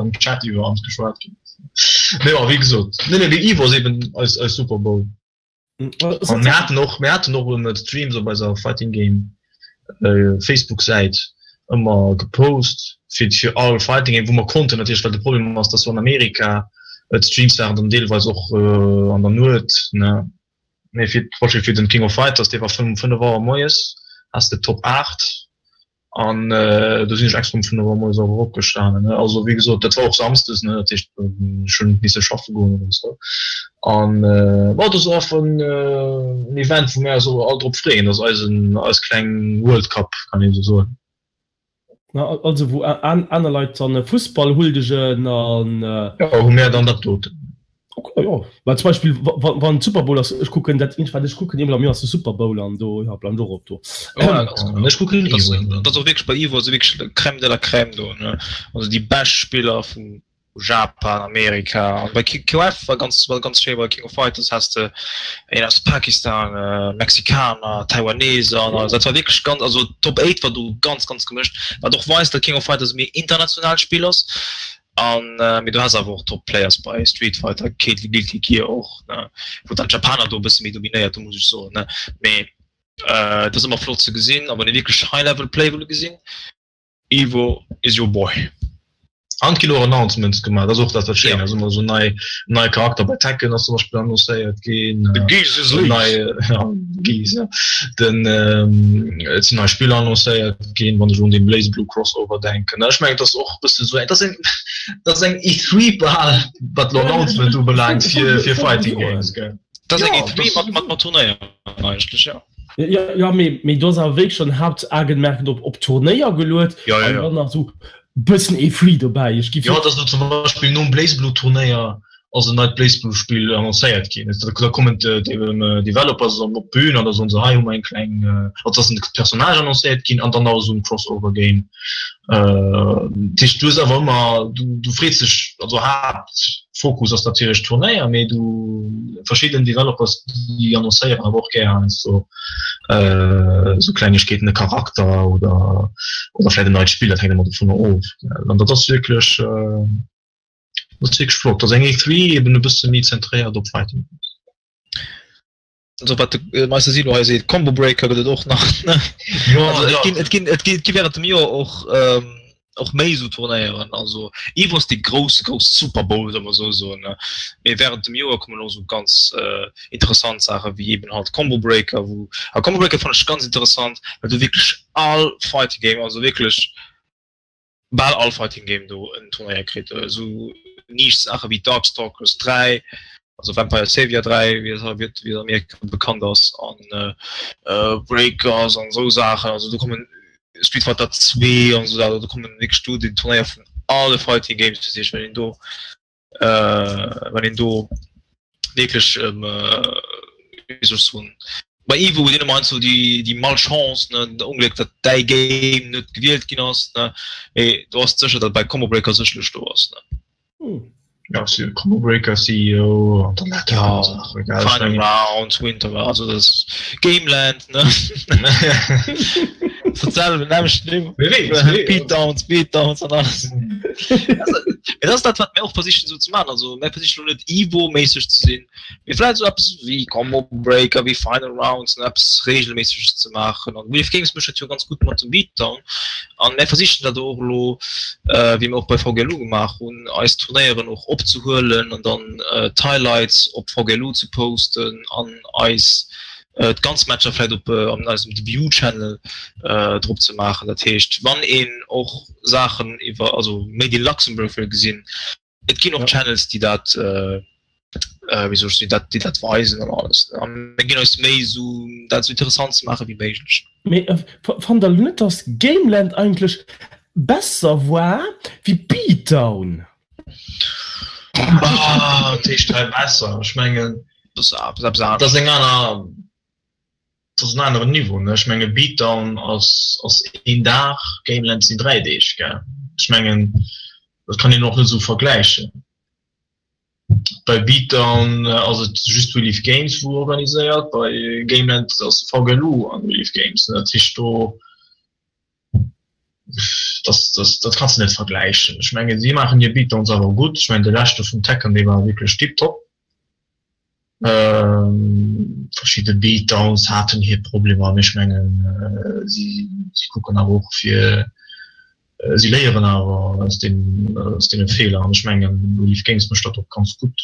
am Chat iwwer Arms geschwat ginn ass. Mee bon, wéi gesot, nee, nee, mee Evo ass eben eis, eis Super Bowl. An mir haten och, mir haten och ëmmer d'Streams op eiser Fighting Game Facebook-Säit ëmmer gepost fir, fir all Fighting Game, wou mer konnten natierlech, well de Problem ass, dass an Amerika d'Streams waren dann deelweis och an der Nuet, ne. Mee fir zum Beispill fir den King of Fighters, dee war um 5 Auer moies, has de Top 8 an do sinn ech extra um 5 Auer moies och eropgestanen. Also wéi gesot, dat war och samsdes, ne, dat heescht ech hunn net misse schaffe goen oder esou. An bon, dat ass och en Event, wou mir eis och all drop freeën. Dat ass eisen, eis kleng World Cup, kann een esou soen. Also wou aner Leit dann Fussball huldegen an. Jo, hu mär dann dat doten. Ok, jo. Well zum Beispill wann Super Bowl ass, ech kucken dat eenzegt wat ech kucken eemol am Joer ass de Super Bowl an do jo bleiwen ech och op do. Ech kucken Evo. Dat ass och wierklech bei Evo ass wierklech Crème de la Crème do ne, also déi bescht Spiller vu Japan, Amerika an bei KOF war ganz war ganz schéi bei King of Fighters has de een aus Pakistan, Mexikaner, Taiwaneser an alles. Dat war wierklech ganz also Top 8 war do ganz ganz gemëscht, wat och weist dat King of Fighters e méi internationaalt Spill ass an mee du has awer och Top Players bei Street Fighter, Guilty Gear och ne, wou dann d'Japaner do e bësse méi dominéiert hu muss ech soen ne, mee et ass ëmmer flott ze gesinn a wann ee wierklech High Level Play wëll gesinn. Evo is your boy. An et ginn och Announcements gemaach, dat ass och dat wat schéin ass, ëmmer esou nei nei Charakter bei Tekken ass zum Beispill annoncéiert ginn. De Geese is loose. Nei, ja, Geese, ja. Den et sinn nei Spiller annoncéiert ginn, wann ech un dee BlazBlue Crossover denken. Ech mengen et ass och e bëssen esou eng, et ass eng, et ass eng E3 bal wat elo Announcement ubelaangt fir fir Fighting Games, gell. Et ass eng E3 mat mat mat Turnéier eigentlech, jo. Jo, jo, mee, mee do ass awer wierklech dann Haaptaugenmerk op, op Turnéier geluet. Ja, ja, an ja. dann nach esou bëssen E3 dobäi. Ech gi Jo, et ass elo zum Beispill nom BlazBlue Turnéier. ass en neit BlazBlue-Spill annoncéiert ginn. Da kommen d'Developers op d'Bün an da soen se, hei hu mer eng kleng, also ass en Personnage annoncéiert ginn an dann nach esou en Crossover-Game. Dat heescht, du hues awer ëmmer, du frees dech, also Haaptfokus ass natierlech d'Turnéier, mee du verschidden Developers, déi annoncéieren awer och gär heiansdo esou Klengegkeeten, e Charakter oder oder vläicht en neit Spill, dat hänkt ëmmer dovunner of. An dat ass wierklech. Dat ass wierklech flott. Dat ass eng E3 eben e bësse méi zentréiert op Fighting Games. Also wat de Meister Silo hei seet, Combo Breaker gëtt et och nach. Jo, also et ginn, et ginn, et ginn, et gi während dem Joer och, ähm, och méi esou Turnéieren. Also Evo ass dee grousse, grousse Super Bowl, solle mer esou soen, ne. Mee während dem Joer kommen och esou ganz äh, interessant Saache wéi eben halt Combo Breaker, wou, a Combo Breaker fannen ech ganz interessant, well do wierklech all Fighting Game, also wierklech bal all Fighting Game do en Turnéier kritt, esou Niche-Saache wéi Darkstalkers 3, also Vampire Savior 3, wéi et wéi et an Amerika bekannt ass, an Breakers an esou Saachen, also do kommen Street Fighter 2 an esou Saachen, do kommen wierklech do den Turnéier vun alle Fighting Games fir sech, well een do wann een do wierklech wéi soll ech soen, bei Evo huet een ëmmer heiansdo déi déi Malchance, ne, den Ongléck, datt däi Game net gewielt ginn ass, ne, mee do ass et sécher, datt bei Combo Breaker sécherlech do ass, ne. Ja, si Combo Breaker CEO an dann dat ja, Final Round, Winter, also dat ass Gameland, ne. Datselwe nämmlecht Niveau. Beatdowns, Beatdowns an alles. Et ass dat, wat mir och versichen esou ze maachen. Also mir versichen elo net Evo-méisseg ze sinn, mee vläicht esou eppes wéi Combo Breaker, wéi Final Rounds an eppes Reegelméisseges ze maachen. An Wave Games mécht dat jo ganz gutt mat dem Beatdown. An mir versichen dat och elo, wéi mir och bei VGLU gemaach hunn, eis Turnéieren och opzehuelen an dann d'Highlights op VGLU ze posten an eis d'ganz Matcher vläit op an eisem DBU-Channel drop ze maachen. Dat heescht, wann een och Saachen iwwer, also Made in Luxembourg wëll gesinn, et ginn och Channels, déi dat, wéi soll ech soen, déi dat weisen an alles. A mir ginn eis Méi, esou dat esou interessant ze maache wéi méiglech. Mee fannt der elo net, dass Gameland eigentlech besser war wéi Beatdown? Ah, dat heescht hei besser. Ech mengen, dat ass eng aner, dat ass en aneren Niveau, ne? Ech menge Beatdown ass, ass een Dag, Gameland sinn 3 Deeg, gell? Ech mengen, dat kann een och net esou vergläichen. Bei Beatdown ass et just Relief Games wou organiséiert, bei Gameland ass VGLU an Relief Games, ne? Dat heescht do. Das, das, dat kanns de net vergläichen. Ech mengen, si maachen hir Beatdowns awer gutt. Ech mengen, de leschte vum Tekken, dee war wierklech tiptop. Ähm, verschidde Beatdowns haten hir Problemer, mee ech mengen, äh, si, si kucken awer och fir, äh, si léieren awer aus den, aus deene Feeler. An ech mengen, Relief Games mécht dat och ganz gutt.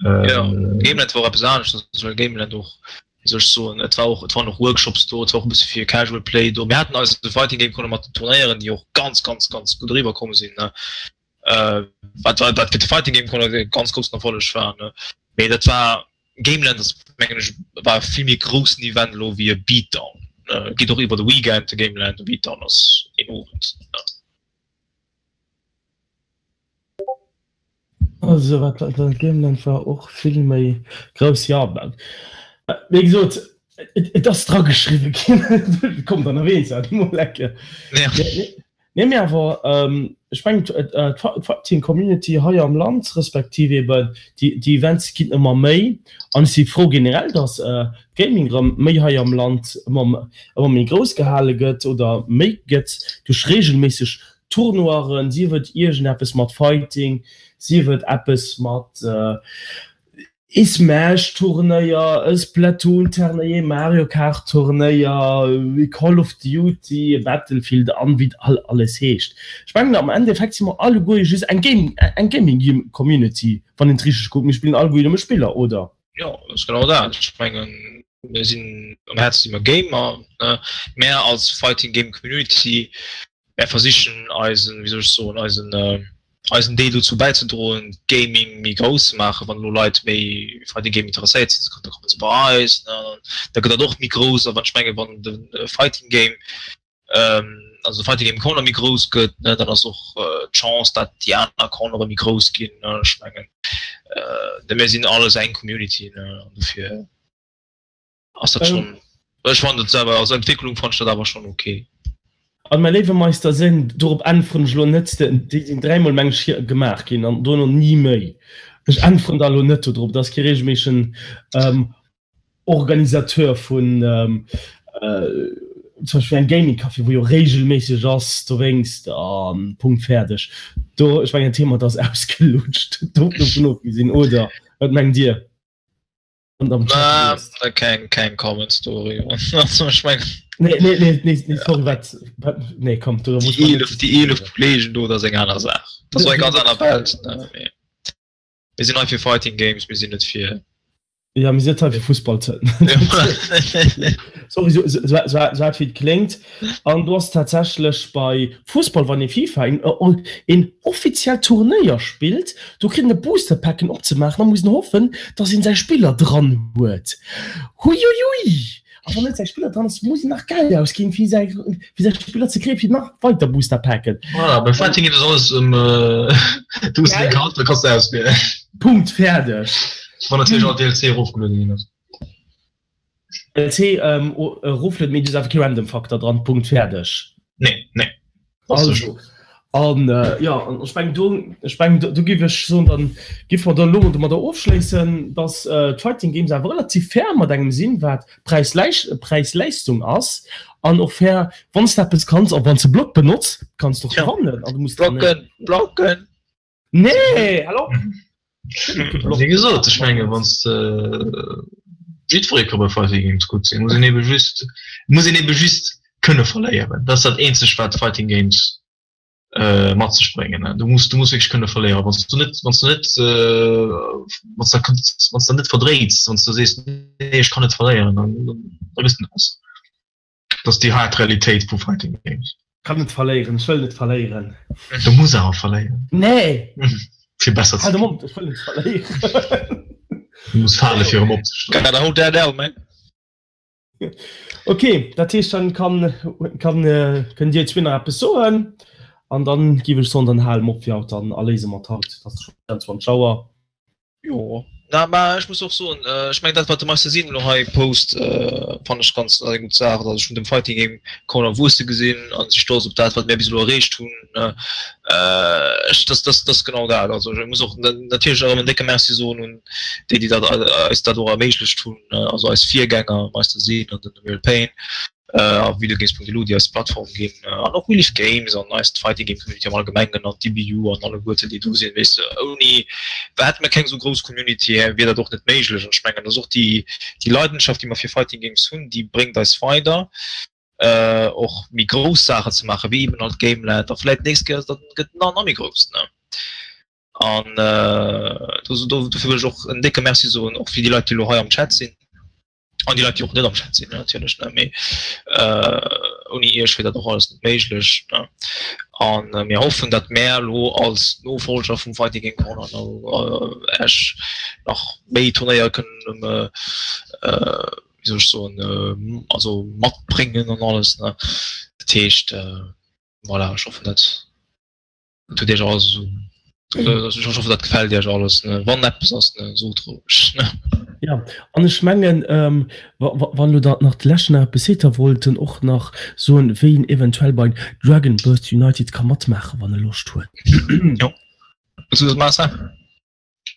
Ja, Gameland war och eppes anescht, well Gameland och, wéi soll ech soen, et war och, et waren och Workshops do, et war och e bësse fir Casual Play do. Mir haten eise Fighting Game Corner mat den Turnéieren, déi och ganz, ganz, ganz gutt eriwwer komm sinn, ne, wat, wat fir de Fighting Game Corner e ganz groussen Erfolleg war, ne. Mee dat war, Gameland ass, mengen ech, war e vill méi groussen Event elo wéi e Beatdown, ne. Geet och iwwer de Weekend, de Gameland, de Beatdown ass een Owend, ne. Also wat dat Gameland war och vill méi grouss. Jo, wéi gesot, et ass drageschriwwe ginn, kommt dann nach eens an emol ecke. Nee, mee awer ech mengen d'Fighting Community hei am Land, respektiv eben déi Events ginn ëmmer méi an ech si frou generell, datt d'Gaming erëm méi hei am Land ëmmer méi grouss gehale gëtt oder méi gëtt duerch reegelméisseg Tournoiren, sief et iergendeppes mat Fighting, sief et eppes mat ee Smash-Turnéier, e Splatoon-Turnéier, ee Mario Kart-Turnéier, ee Call of Duty, e Battlefield an wéi et all alles heescht. Ech mengen am Endeffekt si mer alleguer just eng Game, eng Gaming-Community, wann een et richteg kuckt. Mir spillen alleguer nëmme Spiller, oder? Jo, dat ass genau dat. Ech mengen, mir sinn am Häerze si mer Gamer, ne? Mär als Fighting Game Community, mär versichen eisen, wéi soll ech soen, eisen, eisen Deel dozou bäizedroen, Gaming méi grouss ze maachen. Wann elo Leit méi Fighting Game interesséiert sinn, da komme se bei eis, ne? An da gëtt dat och méi grouss. A wann ech mengen, wann de Fighting Game. Also de Fighting Game Corner méi grouss gëtt, ne, dann ass och d'Chance, dat déi aner Cornere méi grouss ginn, ne. Ech mengen, mir sinn alles eng Community, ne, an dofir ass dat schonn, ech fannen dat selwer als Entwécklung fannen ech dat awer schonn ok. An mäi léiwe Meister Sinn, dorop äntweren ech elo net, déi sinn dräimol meng ech hier gemaach ginn an dono ni méi. Ech äntweren da elo net dodrop, dat ass kee reegelméissegen Organisateur vun zum Beispill engem Gaming Café, wou jo reegelméisseg ass dowéinst a Punkt fäerdeg. Do, ech mengen d'Thema dat ass ausgelutscht, dovun ofgesinn, oder wat mengt Dir? Wann der am Chat liest. Keng, keng Comments doriwwer. Also ech mengen. Nee, nee, nee, nee, nee, sorry, wat, wat, nee, komm, do muss man. Déi 11 Kollegen do, dat ass eng aner Saach. Dat ass och eng ganz aner Welt, ne, mee. Mir sinn hei fir Fighting Games, mir sinn net fir. Ja, mir sinn net hei fir Fussball ze. Sorry, sou, sou, sou hart wéi et kléngt. An do ass tatsächlech bei Fussball, wann ee FIFA een, een offiziellt Turnéier spillt, do kritt een e Boosterpacken opzemaachen a muss een hoffen, dass een säi Spiller dran huet. Huiuiui! A wann net säi Spiller dran ass, muss een nach Geld ausginn, fir säi, fir säi Spiller ze kréien, fir nach weiter Boosterpacken. Voilà, bei Fighting geet et alles ëm, du hues deng Kart, da kanns de auswielen. Punkt, fäerdeg. Wann natierlech all DLC erofgeluede ginn ass. DLC eroflueden, mee du hues awer kee Random Faktor dran, Punkt, fäerdeg. Nee, nee. Also, an jo, an ech mengen do, ech mengen do géif ech soen, dann géife mer da elo domadder ofschléissen, dass d'Fighting Games awer relativ fair mat engem sinn, wat Präis-Leistung ass an och fair, wann s de eppes kanns a wann s de Block benotz, kanns de och gewannen an du muss dann. Blocken, blocken! Nee, hallo! Wéi gesot, ech menge wann s de, jiddweree ka bei Fighting Games gutt sinn, muss een ebe just, muss een ebe just kënne verléieren. Dat ass dat eenzegt wat Fighting Games mat sech bréngen. Du muss, du muss wierklech kënne verléieren. Wann s du net, wann s du net, wann s de wann s de net verdréits, wann s du sees, nee ech kann net verléieren, dann da gëss de net besser. Dat ass déi haart Realitéit vu Fighting Games. Kann net verléieren, ech wëll net verléieren. Du muss awer verléieren. Nee! Fir besser ze ginn. Hal de Mond, ech wëll net verléieren. Du muss fale fir erëm opzestoen. Gotta hold that L, man. Ok, dat heescht dann kann, kann, kënnt Dir zwee nach eppes soen an dann géif ech soen, dann hale mer op fir haut an a léise mer d'haut. Et ass scho 24 Auer. Jo, na mä ech muss och soen, ech mengen dat wat de Meister Sin elo hei post, fannen ech ganz eng gutt Saach. Also ech hunn dem Fighting Game Corner wuesse gesinn an si stolz op dat wat mär bis elo erreecht hunn. Ech dat dat ass genau dat. Also ech muss och natierlech erëm en décke Merci soen un déi déi dat eis dat och erméiglecht hunn, also eis Virgänger Meister Sin an den Real Pain. a Videogames.lu déi eis d'Plattform ginn an och Relief Games an eis d'Fighting Game Community am Allgemengen an d'IBU an alleguerten déi do sinn, weess de, ouni hätte mir keng esou grouss Community, wier dat och net méiglech an ech mengen, dass och déi déi Leidenschaft déi mer fir Fighting Games hunn, déi bréngt eis weider och méi grouss Saachen ze maachen, wéi eben halt Gameland a vläit d'nächst Kéier dann gëtt et nach méi grouss, ne. An dofir wëll ech och en décke Merci soen, och fir déi Leit déi elo hei am Chat sinn. An déi Leit, déi och net am Chat sinn, natierlech, ne, mee ouni Iech wier dat och alles net méiglech, ne. A mir hoffen, datt mär elo als Nofolger vum Fighting Game Corner Esch nach méi Turnéier kënnen, wéi soll ech soen, also matbréngen an alles, ne. Dat heescht, voilà, ech hoffen, dat. Dat huet iech alles esou, ech hoffen dat gefält iech alles, ne, wann eppes ass, ne, sot roueg, ne. Jo, an ech mengen, wann elo der nach de leschten nach eppes seet, da wollt en och nach soen, wéi een eventuell bei Dragon Burst United ka matmaachen, wann e Loscht huet. Jo, wëlls du dat maachen, Sam?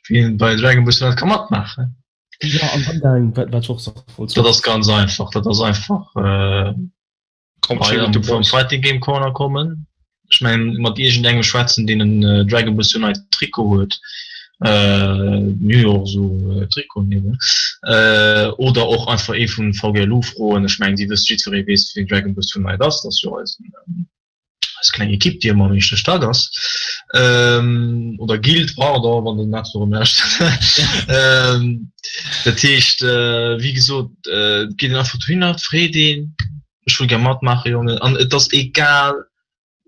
Wéi een bei Dragon Burst United ka matmaachen? Jo, an dann däin, wat ech och nach wollt soen. Dat ass ganz einfach, dat ass einfach. Am Fighting Game Corner kommen. Ech mengen mat iergendengem schwätzen deen en Dragon Ball Unite Trikot huet. Mir hu jo och esou Trikoten eben. Oder och einfach ee vun VGLU froen. Ech mengen déi wësst jiddweree weess wien Dragon Ball Unite ass. Dat ass jo eisen eis kleng Ekipp déi ëmmer am éischte Stack ass. Oder Guild, pardon, wann den dat erëm lauschtert. Dat heescht wéi gesot et geet een einfach dohinner, et freet een. Ech wëll gär matmaachen, Jongen. An et ass egal,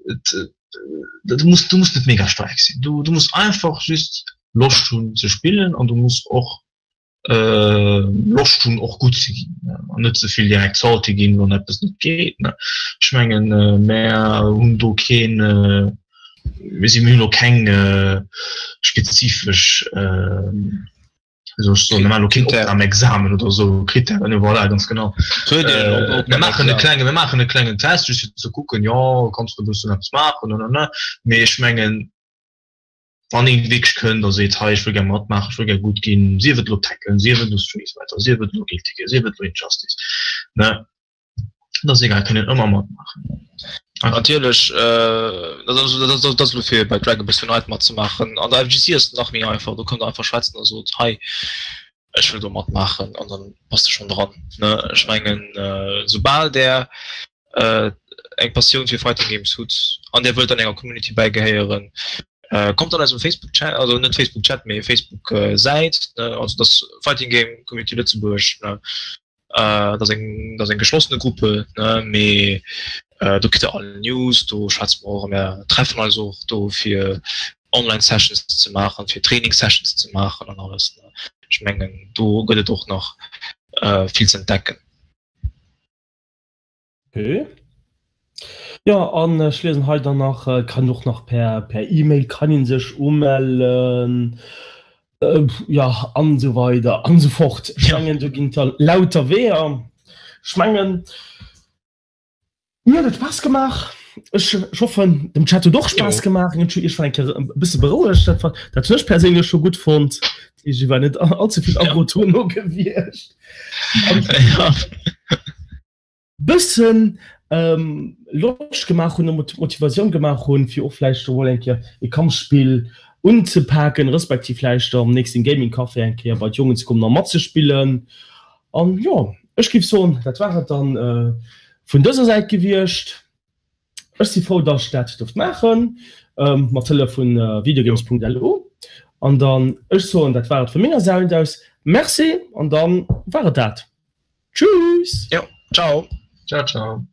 et, du muss, du muss net mega staark sinn. Du, du muss einfach just Loscht hunn ze spillen an du muss och. Loscht hunn och gutt ze ginn an net ze vill direkt salty ginn, wann eppes net geet. Ech mengen mär hunn do keen, mir si mir hunn do keng spezifesch, wéi soll ech soen, mir maachen elo keen Opnamexamen oder esou, Krittären, jo voilà, ganz genau. Mir maachen e klenge, mir maachen e klengen Test, just fir ze kucken, jo kanns de e bëssen eppes maachen, nanana, mee ech mengen, wann een wierklech kënnt a seet, hei ech wëll gär matmaachen, ech wëll gär gutt ginn, sief et elo Tekken, sief et elo Street Fighter, sief et elo Guilty Gear, sief et elo Injustice, ne, dat ass egal, kënnt een ëmmer matmaachen. Natierlech, dat ass elo fir bei Dragon Ball Unite matzemaachen. An der FGC ass et nach méi einfach, do kënnt der einfach schwätzen a sot, hei ech wëll do matmaachen an dann bass de schonn dran, ne. Ech mengen, soubal där eng Passioun fir Fighting Games hutt an där wëllt an enger Community bäigehéieren, kommt an eisem Facebook Chat, also net Facebook Chat, mee Facebook Säit, also dat ass Fighting Game Community Lëtzebuerg, ne, dat ass eng, dat ass eng geschlossene Gruppe, ne, mee do kritt der all News, do schwätze mer och a mir treffen eis och do fir Online Sessions ze maachen, fir Training Sessions ze maachen an alles, ne. Ech mengen do gëtt et och nach vill ze entdecken. Okay. Jo, an ech liesen hei dann nach, et kann och nach per per E-Mail kann een sech umellen, jo, an esou weider an esou fort. Ech mengen, do ginn et jo lauter Weeër. Ech mengen, mir huet et Spaass gemaach. Ech hoffen, dem Chat huet och Spaass gemaach. Ech hunn iech eng Kéier e bësse berouegt. Dat war, dat hunn ech perséinlech scho gutt fonnt. Déi war net allze vill aggro dono gewiescht. Bëssen Loscht gemaach hunn, Motivatioun gemaach hunn, fir och vläicht emol eng Kéier e Kampfspill unzepaken, respektiv vläicht am nächsten Gaming Café eng Kéier bei d'Jongen ze kommen a matzespillen. An jo, ech géif soen, dat war et dann vun dëser Säit gewiescht. Ech si frou, dass ech dat duerft maachen, mat Hëllef vun videogames.lu. An dann, ech soen, dat war et vu menger Säit aus. Merci an dann war et dat. Tschüss! Jo, ciao! Ciao, ciao!